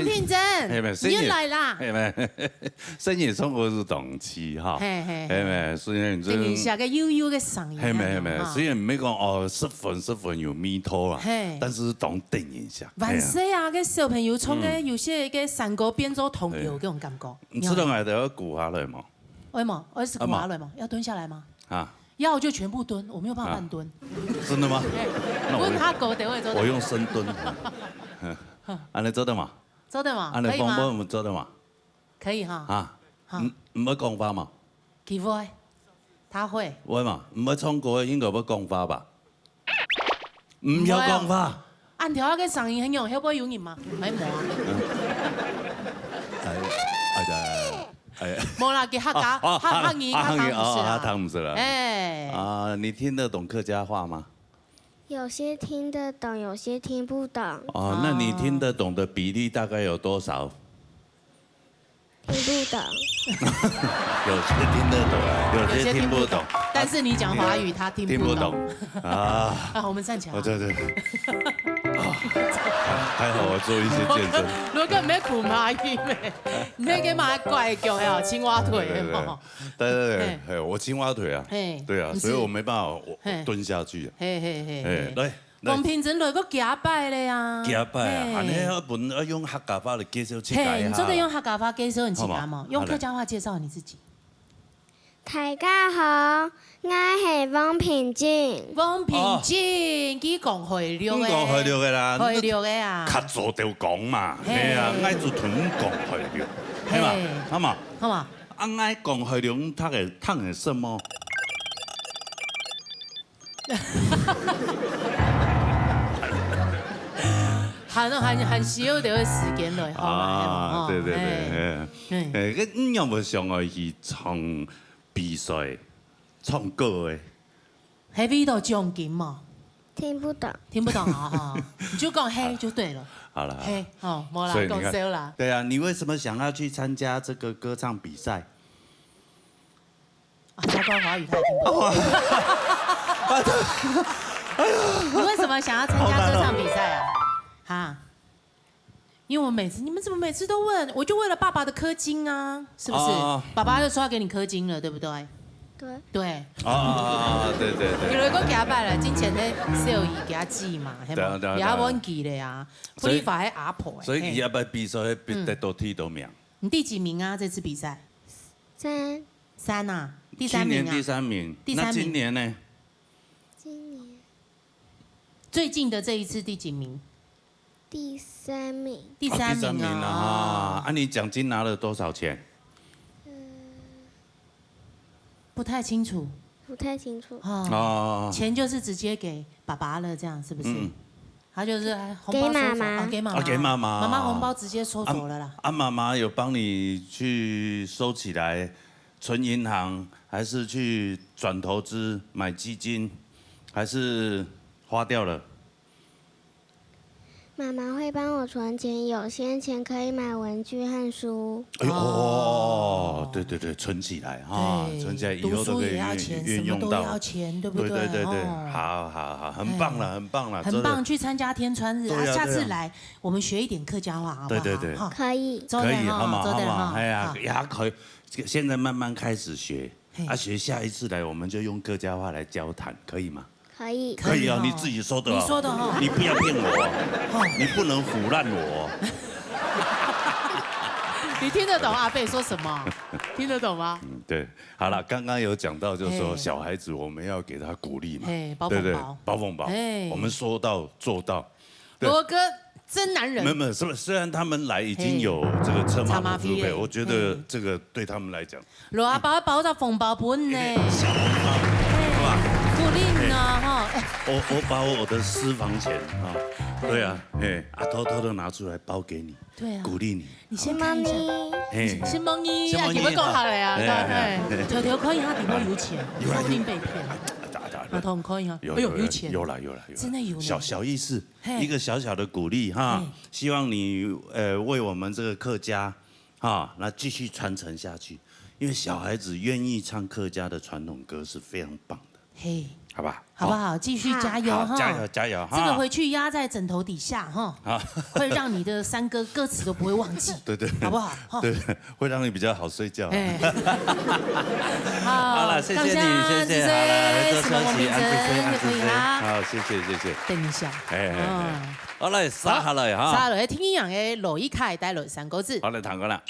品珍，嘿，没，你又来啦。嘿，没，声音唱歌是同期哈。嘿，嘿，嘿。嘿，没，虽然你这个，等一下个悠悠个嗓音，嘿，没，没，哈。虽然没讲哦，十分，十分有味道啊，嘿。但是当等一下。万岁啊，个小朋友唱个，嗯。有些个山歌变做童谣，对。这种感觉。你知道俺都要鼓下来吗？为什么？我是鼓下来吗？啊，要蹲下来吗？啊。要就全部蹲，我没有办法半蹲。啊。真的吗？哎，那我，蹲下狗得会做得。我用深蹲。啊，你做得吗？做得吗？啊，你可以吗？方波有做得吗？可以哈。啊，好。你，你会讲话吗？佢會，他會。會嘛？你会唱歌，应该会讲话吧？唔要讲话。毋會啊。恁條个聲音很勇，會不會有人嘛？還無啊。哎，哎呀，哎呀。無啦，佢客家，啊，啊，客，客語，啊，客家毋識啦。客語，哦，客家毋識啦。哎。啊，你听得懂客家话吗？有些听得懂，有些听不懂。哦，那你听得懂的比例大概有多少？听不懂。有些听得懂，有些听不懂。有些听不懂，但是你讲华语，他听不懂。听不懂。啊。啊，我们站起来。我，对，对。啊，还好我做一些见证。罗哥，罗哥，你要苦麻油咩？你那个嘛怪叫呀，青蛙腿，对，对，对。有没有？对，对，对，嘿。嘿，我青蛙腿啊。嘿，对啊，你是。所以我没办法，我，嘿。我蹲下去啊。嘿，嘿，嘿，嘿，嘿。来， 王品珍来个几下摆了呀。几下摆啊，嘿。恁呢要分，要用客家话来介绍自家一下。嘿，你做得用客家话介绍你自家嘛，好嘛，用客家话介绍你自己。大家好，我是王品珍。王品珍，哦。佢讲海陆个。你讲海陆个啦，海陆个啊。较早就讲嘛，嘿。嘿啊，𠊎就同你讲海陆，嘿嘛，嘿。好嘛？好嘛？啊，𠊎讲海陆，你读个，读个什么？ 還，還，還需要點時間來學嘛，啊，係無？對，對，對，嘿。嘿。嘿，該你有無想愛去唱比賽、唱歌个？係為著獎金嘛？聽不懂。聽不懂啊，哈。你就講嘿就對了。好啦，好啦。嘿，哦，無啦，所以你看，講笑啦。對啊，你為什麼想要去參加這個歌唱比賽？ 啊，糟糕，華語他也聽不懂。你為什麼想要參加歌唱比賽啊？好難哦。哈？因為我每次，你們怎麼每次都問？我就為了爸爸的氪金啊，是不是？哦。爸爸就說要給你氪金了，對不對？對。對。哦，對，對，對。有人講給他拜了，金錢在手裡給他寄嘛，係無？對啊，對啊，對啊。也要問佢的呀，所以，不然還阿婆欸，所以佢也捌比賽，比得到第多名。嘿。你第幾名啊？這次比賽？三。 三啊，第三名啊。去年第三名，第三名。那今年呢？今年。最近的這一次第幾名？第三名。第三名啊，啊，第三名了哈。哦。啊，你獎金拿了多少錢？嗯。不太清楚。不太清楚。哦。哦。錢就是直接給爸爸了，這樣是不是？嗯。 他就是紅包收走，給媽媽。哦，給媽媽。啊，給媽媽哦。媽媽紅包直接收走了啦。啊，啊，媽媽有幫你去收起來，存銀行，還是去轉投資買基金，還是花掉了？媽媽會幫我存錢，有些錢可以買文具和書。哎呦，哦，哦。對，對，對，存起來哈，對，存起來以後都可以運，讀書也要錢，運用到。什麼都要錢，對不對？對，對，對，對，哦。好，好，好，很棒了，哎，很棒了，很棒，真的。去參加天穿日啊，對啊，下次來，對啊。我們學一點客家話，好不好？對，對，對。哈。可以。做得哈，可以，好嗎？做得哈，好嗎？哎呀，好。也可以，現在慢慢開始學，嘿。啊，學下一次來，我們就用客家話來交談，可以嗎？ 可以。可以啊，可以哦。你自己說的哦。你說的哦。你不要騙我哦。哦。你不能唬爛我哦。你聽得懂阿伯說什麼？聽得懂嗎？嗯，對。好了，剛剛有講到，就是說嘿。小孩子我們要給他鼓勵嘛，嘿，包紅包。對不對？包紅包。嘿。我們說到做到。對。羅哥真男人。沒有，沒有，是不是？雖然他們來已經有嘿。這個車馬補助費，車馬費，我覺得這個對他們來講，嘿。 羅阿伯包隻紅包分你。小紅包，好吧？鼓勵你哦，吼。我，我把我的私房錢啊，對啊，嘿，啊，偷偷地拿出來包給你，對啊。鼓勵你。你先看一下。什麼呢？嘿。什麼呢？啊，什麼呢？你們講好了呀，嘿，對不對？嘿，嘿。偷偷看一下裡面有錢，有啊，說不定被騙了。有啊，有啊。偷偷看一下，有，哎呦，有，有錢。有啦，有啦，有啦。真的有呢。小，小意思，嘿。一個小小的鼓勵哈，嘿。希望你，呃，為我們這個客家 哈，那繼續傳承下去，因為小孩子願意唱客家的傳統歌是非常棒的。嘿，好不好？好不好？继续加油哈！好，加油，加油哈！这个回去压在枕头底下哈，好。会让你的山歌歌词都不会忘记，对，对，好不好？哈。对，会让你比较好睡觉。哎。好，好了，谢谢你，感谢，谢谢，好了，来，多谢，谢，谢谢，安子生，安子生，好，谢谢，谢谢。等一下。哎，哎，哎。嗯。好，来，杀下来哈。杀下来，听一样的罗一凯带来山歌子。好，来，唱歌啦。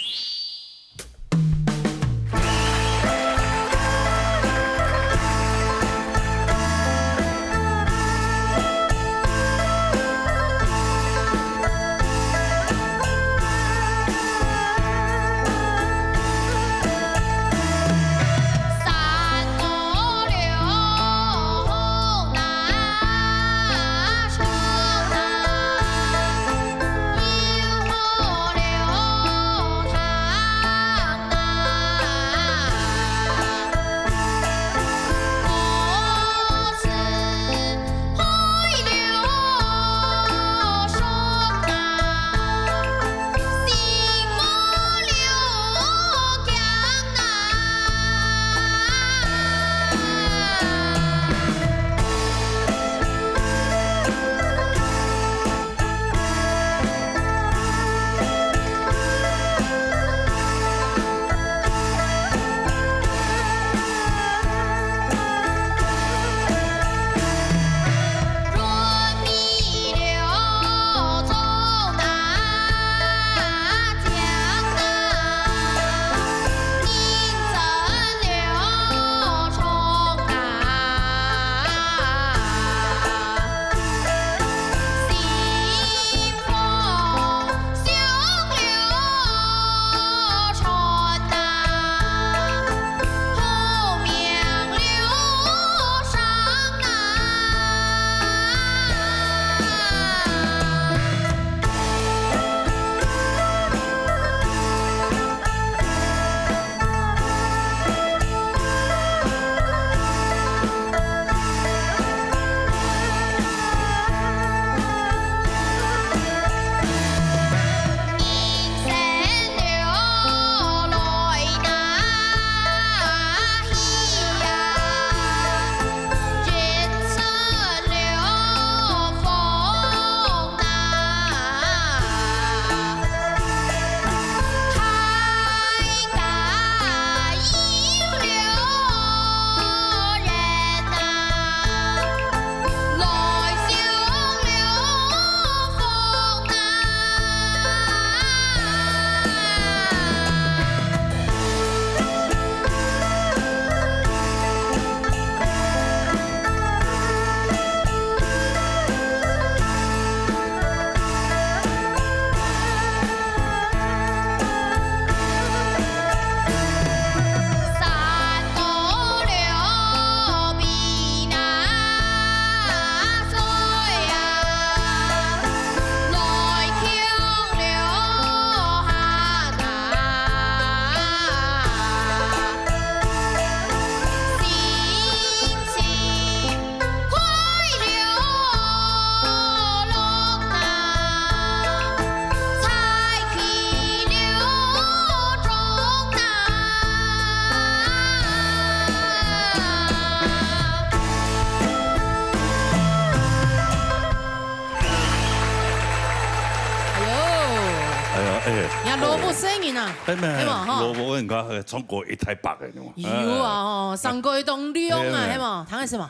哎呦，哎呦，哎，人家萝卜生人啊，哎，没，是吧？哈。萝卜，我跟你讲，唱歌一台白的，你看。有啊，吼，哎。上过一档量啊，哎，哎。是吧？唐是什么？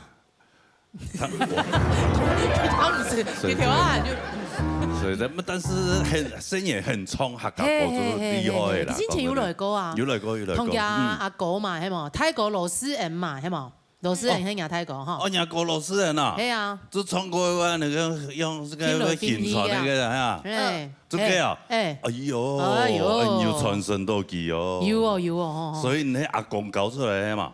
他不是，所以你听啊，就所以咱们，但是很，声音很冲，客家歌就是厉害啦，嘿，嘿，嘿，嘿，之前有来过啊。有来过，有来过，同家嗯。阿哥嘛，是吗？泰国老师人嘛，是吗？ 老师，哦。你看人家泰国哈。哦，人家俄罗斯人啊。嘿啊。就唱歌个那个，用这个拼来拼去啊。那个哈。哎。这个啊。哎。哎呦，哎呦。哎，你有传承到佢哦。有哦，有哦，吼，吼。所以你那阿公教出来的嘛。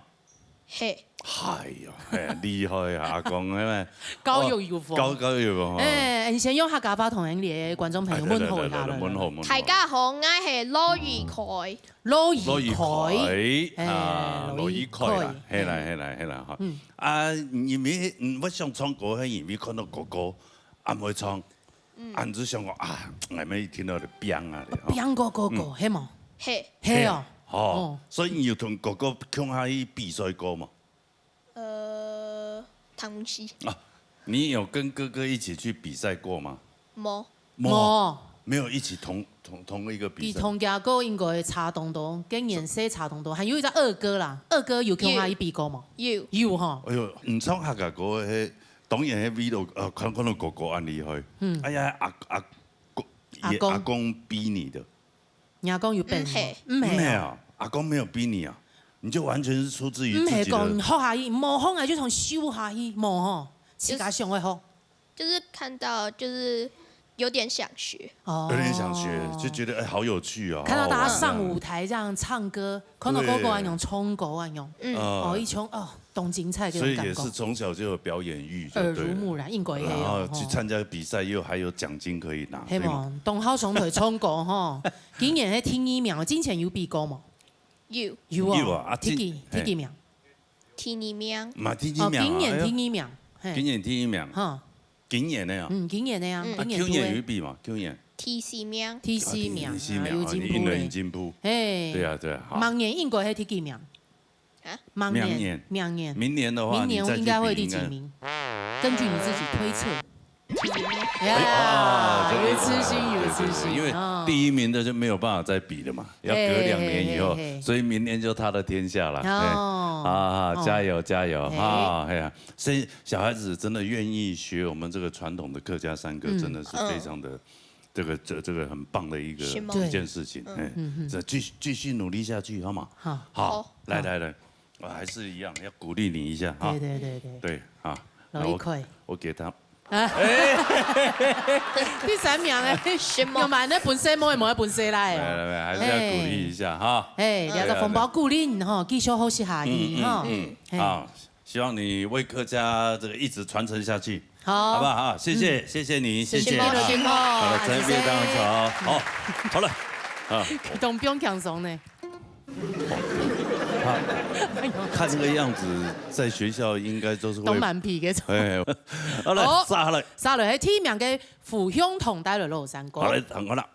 嘿。哎呦，嘿，厉害啊，阿公，嘿。教育有方。哦，教，教育有方，哦。哎，你先用客家话同咱的观众朋友问候一下。哎，来，来，来，来，问候，问候。大家好，我是罗宇凱。 罗宇凱，羅宇凱，哎，啊，羅宇凱啦，羅宇凱，嘿啦，嘿啦，嘿啦，哈。嗯。啊，因為，嗯，我想唱歌，係因為看到哥哥，恁會唱，嗯。恁就想講，啊，𠊎乜一聽到就拚啊，吼。拚過哥哥，嗯。係無？係。係哦。係，哦。哦。所以你有同哥哥共下去比賽過無？呃，紅色。啊，你有跟哥哥一起去比赛过吗？無。無。無。没有一起同，同，同一个比赛。比同家哥应该差当多，跟年岁差当多，还有一个二哥啦，二哥有跟他一比过吗？有。有吼。哎哟，你唱客家歌个，当然迄味道，呃，看，看到哥哥恁厉害。嗯。哎呀，阿，阿，阿公，阿公比你的。 你阿公有變無？毋係。毋係啊，阿公没有逼你啊，你就完全是出自于自己的。毋係講學下去，無學下就同修下去，無吼，自家想會學。就是看到就是有点想学。哦。有点想学，就觉得，哎，好有趣哦，看到大家上舞台这样唱歌，好好玩哦。看到哥哥恁樣唱歌恁樣，嗯。哦，一唱，哦，當精彩這種感覺。所以也是从小就有表演欲，就对了。耳濡目染，應該係哦，然后去參加比赛，又还有奖金可以拿，吼。係無？對嗎？當好上台唱歌吼，今年係第二名，之前有比過無？有。有哦，有啊，啊，第幾，第，第幾名？第二名。嘛，第二名啊，哦，今年第二名，哎呦。嘿。今年第一名。哈。今年的啊。嗯，今年的啊，嗯。啊，今年度的。去年有一比嘛，去年。第四名。第四名，啊，第四名，啊，有進步咧。哦，你運動有進步。嘿。对啊，对啊，好。明年應該係第幾名？ 啊？明年，明年。明年。明年的话，明年应该会第几名？你再去比，应该。根据你自己推测。第几名？哎，哦，呀，这个有自信，有自信，对，对，对，因为哦。第一名的就没有办法再比了嘛，要隔两年以后，嘿，嘿，嘿，嘿。所以明年就他的天下了。哦。哎，啊，哦。加油，加油，哎。啊，哎呀，所以小孩子真的愿意学我们这个传统的客家山歌，嗯。真的是非常的 这个，这，这个很棒的一个，是吗？一件事情，对。哎，嗯，嗯。这继续，继续努力下去，好吗？好。好，好。来，来，来，我还是一样，要鼓励你一下，哈。对，对，对，对。对，啊，老一块。那我，我给他。啊。哎。第三名哎，什么？有嘛，那本身没有，没有本身来哦。来，来，来，还是要鼓励一下，哈。哎，哎，对啊，聊到红包鼓励你吼，继续好势下去，嗯，嗯，哈。嗯，嘿。好。 希望你为客家这个一直传承下去，好。好不好？好，谢谢，嗯。谢谢你，谢谢。辛苦了，辛苦。好了，陈碧当好，好，好了，啊。当兵轻松呢。他，他这个样子，在学校应该都是会当蛮皮个。哎，好了，好。杀了。杀了，还第一名个 胡香糖带来老山歌。好，来，等我了。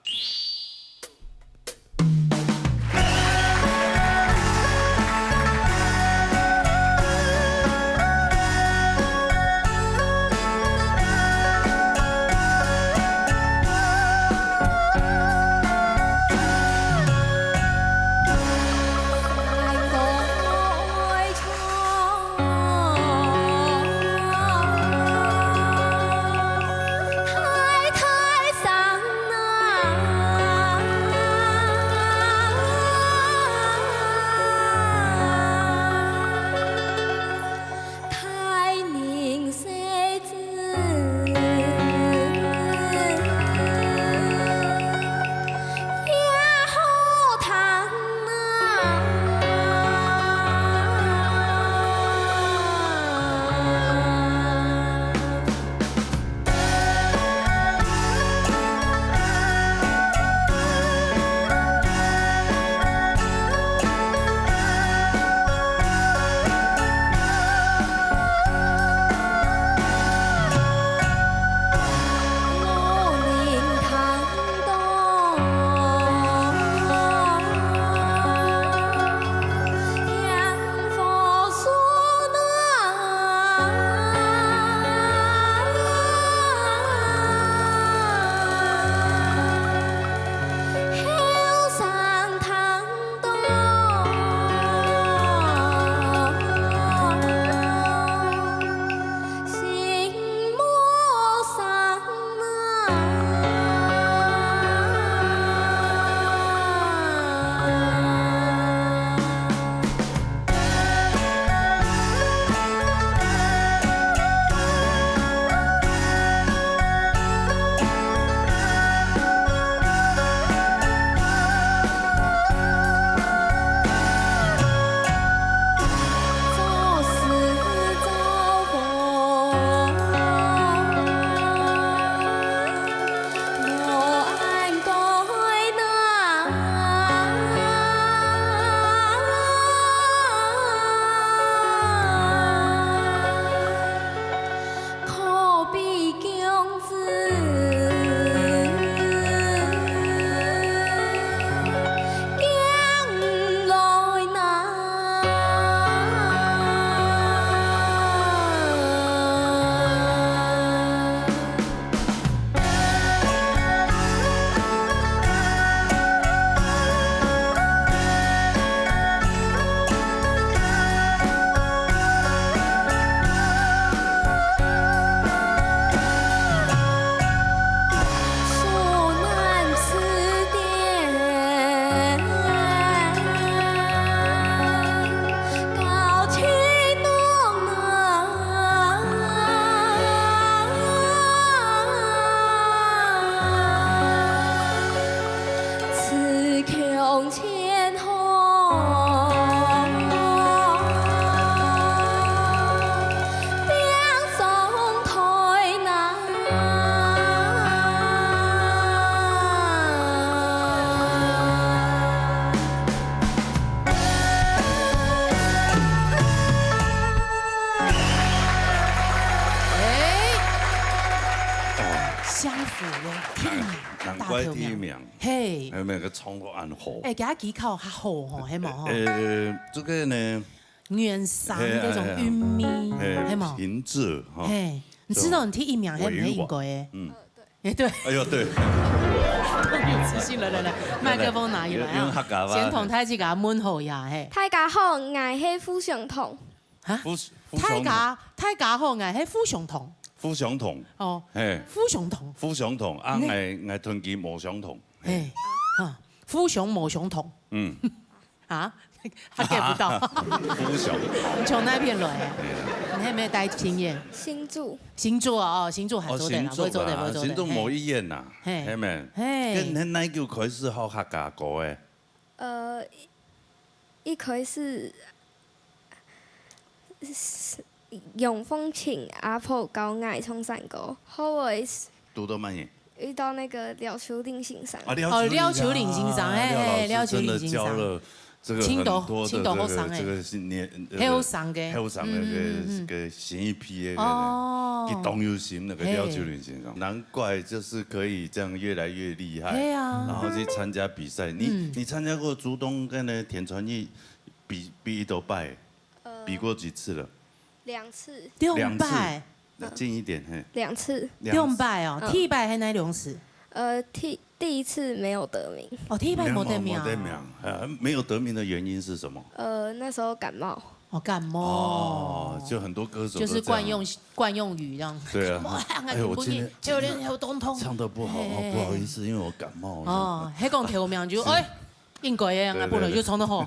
哦，有第一名，難怪第一名。大頭名。嘿。還有那個唱到恁好。哎，佢个技巧較好吼，係無吼？呃，這個呢，原聲該種韻味，嘿，係無？平仄哈。嘿，你知道你第一名係毋係應該个？嗯。哎，對。哎呦，對。有自信了，來來，麥克風拿起來啊。用客家話。先同大家問候一下，嘿。大家好，𠊎係胡尚同。 啊？胡，胡尚同。大家，大家好，𠊎係胡尚同。胡尚同。哦，嘿。胡尚同。胡尚同，啊，嗯。𠊎，𠊎同佢無相同。嘿，啊，胡尚無相同。嗯。啊？他get不到。胡尚同。你從哪片來啊？哎呀。你還沒有帶經驗？新竹。新竹啊，哦，新竹還做得啦，哦，新竹啊，會做得，會做得，新竹無一樣呐，嘿。嘿咩？嘿。該你哪久開始學客家歌个？呃，一，一開始 永豐請阿婆教𠊎唱山歌，後尾係堵到麼人？遇到那個廖秋玲先生。啊，廖哦，秋玲啊，廖秋玲先生，嘿，廖老師廖秋玲先生。真的教了這個很多的這個，青島，青島後生欸。這個是年，呃，後生个。後生的這個，嗯，嗯，嗯，嗯。這個新一批的那個，哦。佢當有心，那個廖秋玲先生。嘿。難怪就是可以這樣越來越厲害，嘿啊。然後去參加比賽。你，嗯。你參加過竹東跟那個田傳藝比，比幾多擺？ 呃，比過幾次了？兩次。兩擺。兩次。那近一點，嘿。兩次。兩次。兩擺哦，嗯。第一擺係哪兩次？呃，第，第一次沒有得名。哦，第一擺無得名哦。沒有，沒有得名，呃，沒有得名的原因是什麼？呃，那時候感冒。哦，感冒。哦，就很多歌手都這樣。就是慣用，慣用語這樣。對啊。感冒，哎呦，我今天，還有點，還有點頭痛。唱得不好，嘿，嘿，嘿。不好意思，因為我感冒了。哦，還講頭名就，是。哎， 應該个，對，對，對。𠊎本來就唱得好。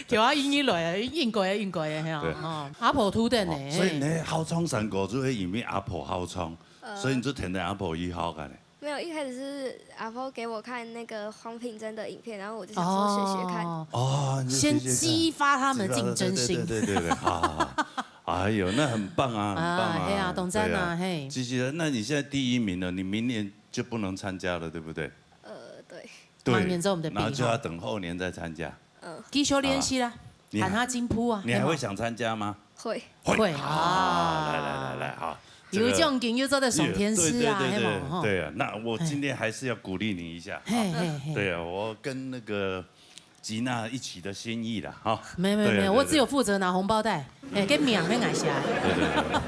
叫阿英一來，應該个，應該个，係啊，對。哦，阿婆渡等呢，哦，所以你好唱山歌，就係因為阿婆好唱，呃。所以你就跈等阿婆去學个呢。沒有，一開始是阿婆給我看那個黃品珍的影片，然後我就想說學學看。哦。哦，你就學學看。先激發他們競爭心。激發，對，對，對，對，對，好，好，好。哎呦，那很棒啊，很棒啊。啊，嘿啊，當讚啊，對啊。嘿。其實，那你現在第一名了，你明年就不能參加了，對不對？呃，對。 對，明年之後我們的比哈。然後就要等後年再參加。嗯。繼續練習啦，啊，你還，喊他進步啊，你還會想參加嗎？會。會。會啊。啊，來，來，來，來，好。有獎金又做得上電視啊，對，對，對，對，係無？吼。對啊，那我今天還是要鼓勵你一下，嘿，啊，嘿，嘿。對啊，我跟那個吉娜一起的心意啦，哈。沒有，沒有，對啊，沒有，對啊，我只有負責拿紅包袋。 哎，該名係𠊎寫个。對，對，對，對。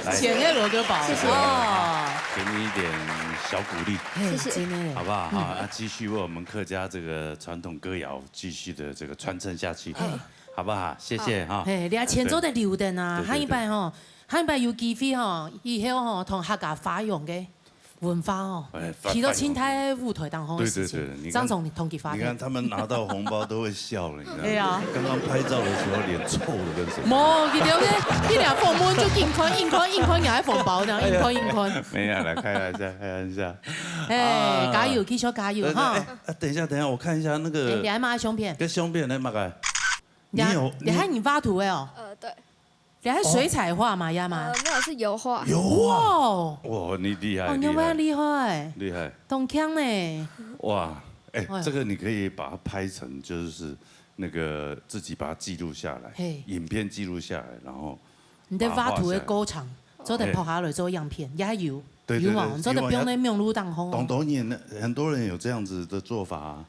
來。錢係羅哥包个。謝謝。哦。給你一點小鼓勵。嘿，謝謝。真的。好不好？哈，嗯。啊，繼續為我們客家這個傳統歌謠繼續的這個傳承下去，嘿。好不好？謝謝哈。嘿，你个錢做得留等啊，對，對，對。下一擺吼，下一擺有機會吼，以後吼，同客家花樣个 文化哦，哎，發，去到清代舞台當中个事情，對，對，對，你看，張總，你同佢發展。你看他們拿到紅包都會笑了，你看。對啊。剛剛拍照的時候臉臭得跟什麼。無，佢兜个，佢倆訪問就緊看，緊看，緊看，也愛紅包這樣，緊看，緊看。沒有啦，開玩笑，開玩笑。哎，啊。加油，繼續加油哈。對，對，哎，啊，等一下，等一下，我看一下那個，哎，你還買相片？該相片呢，麼个？你還，你有，你還你畫圖的哦？呃，對。 你還水彩畫嘛，呀嘛？呃，沒有，是油畫。油畫。哇哦。哇，你厲害，哦，你厲害。厲害。厲害。當強呢。哇，哎，哎呦。這個你可以把它拍成，就是那個自己把它記錄下來，嘿。影片記錄下來，然後你的畫圖的過程，把它畫下來。做得拍下來做樣片，也有，對，對，對，有啊，你做得放在網路當中哦。有啊，當多年了，很多人有這樣子的做法啊。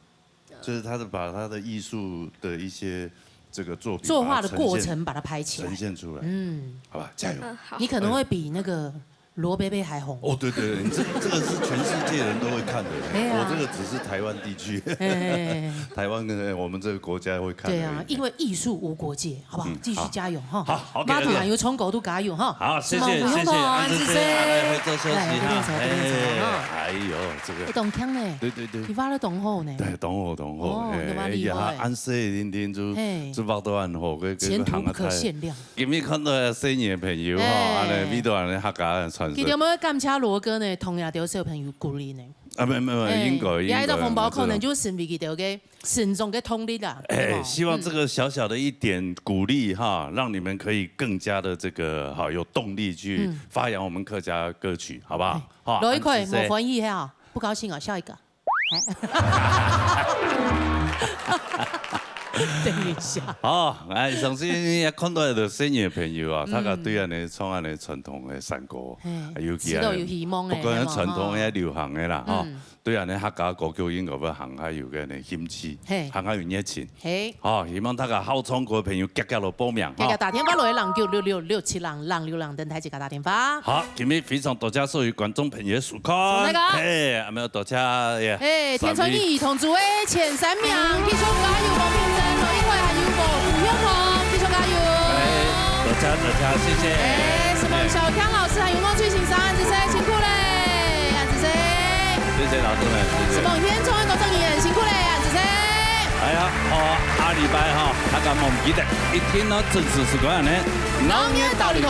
就是他的，把他的藝術的一些這個作品，作畫的過程把它呈現，把它拍起來。呈現出來。嗯。好吧，加油。嗯，好。你可能會比那個羅伯伯還紅。哦，對，對，對，你這，這個是全世界人都會看的，哎呀。我這個只是台灣地區，哎。台灣跟我們這個國家會看而已。對啊，因為藝術無國界，好不好？嗯，繼續加油哈。好。好，OK，馬上有成果都加油哈。好，謝謝，什麼不用謝謝，啊，謝謝，啊，來，回座休息哈。來，不用吵，不用吵，哎，哈。哎呦，這個，哎，當強呢。對，對，對。你畫得當好呢。對，當好，當好，哦，哎，你畫厲害。哎呀，恁細人仔就，嘿。就畫到恁好，這，這前途不可限量。今日看到細人个朋友吼，哎。恁呢，味道恁呢，客家个傳承。今天我們要感謝羅哥呢，同樣對小朋友鼓勵呢。啊，沒有，沒有，哎，應該，也一個紅包可能就成為佢兜个 心中个動力啦，哎，對吧？希望這個小小的一點鼓勵哈，嗯。讓你們可以更加的這個，哈，有動力去，嗯。發揚我們客家歌曲，好不好？哎，好，羅一逵，恁仔細。無歡喜哈，不高興啊，笑一個。哎。等一下。好，哎，相信也看到个細人朋友啊，大家對恁呢唱恁呢傳統个山歌，嘿，尤其啊，知道有希望个，不管傳統个、嘿嘛，流行个啦，吼，嗯。對恁呢客家歌曲應該會行較有个呢興趣，嘿。行較有熱情。嘿。好，希望大家好唱歌个朋友，遽遽來報名，吼。遽遽打電話來，零九六六六七零零六零，等待自家打電話。好，今日非常多謝所有觀眾朋友个收看。謝謝大家。嘿，還有多謝，耶。嘿，天春雨同組个前三名，繼續加油，黃品珍、羅英偉還有羅福雄同，繼續加油。哎，多謝，多謝，謝謝。哎，什麼小強老師還有莫翠先生，恁仔細，辛苦咧，恁仔細。謝謝老師們，謝謝。什麼天窗个工作人員，辛苦咧，恁仔細。哎呀，好，下禮拜哈，大家莫毋記得，一定要準時收看呢。鬧熱到你台，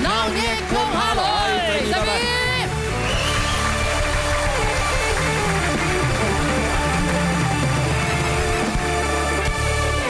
鬧熱共下來，再見。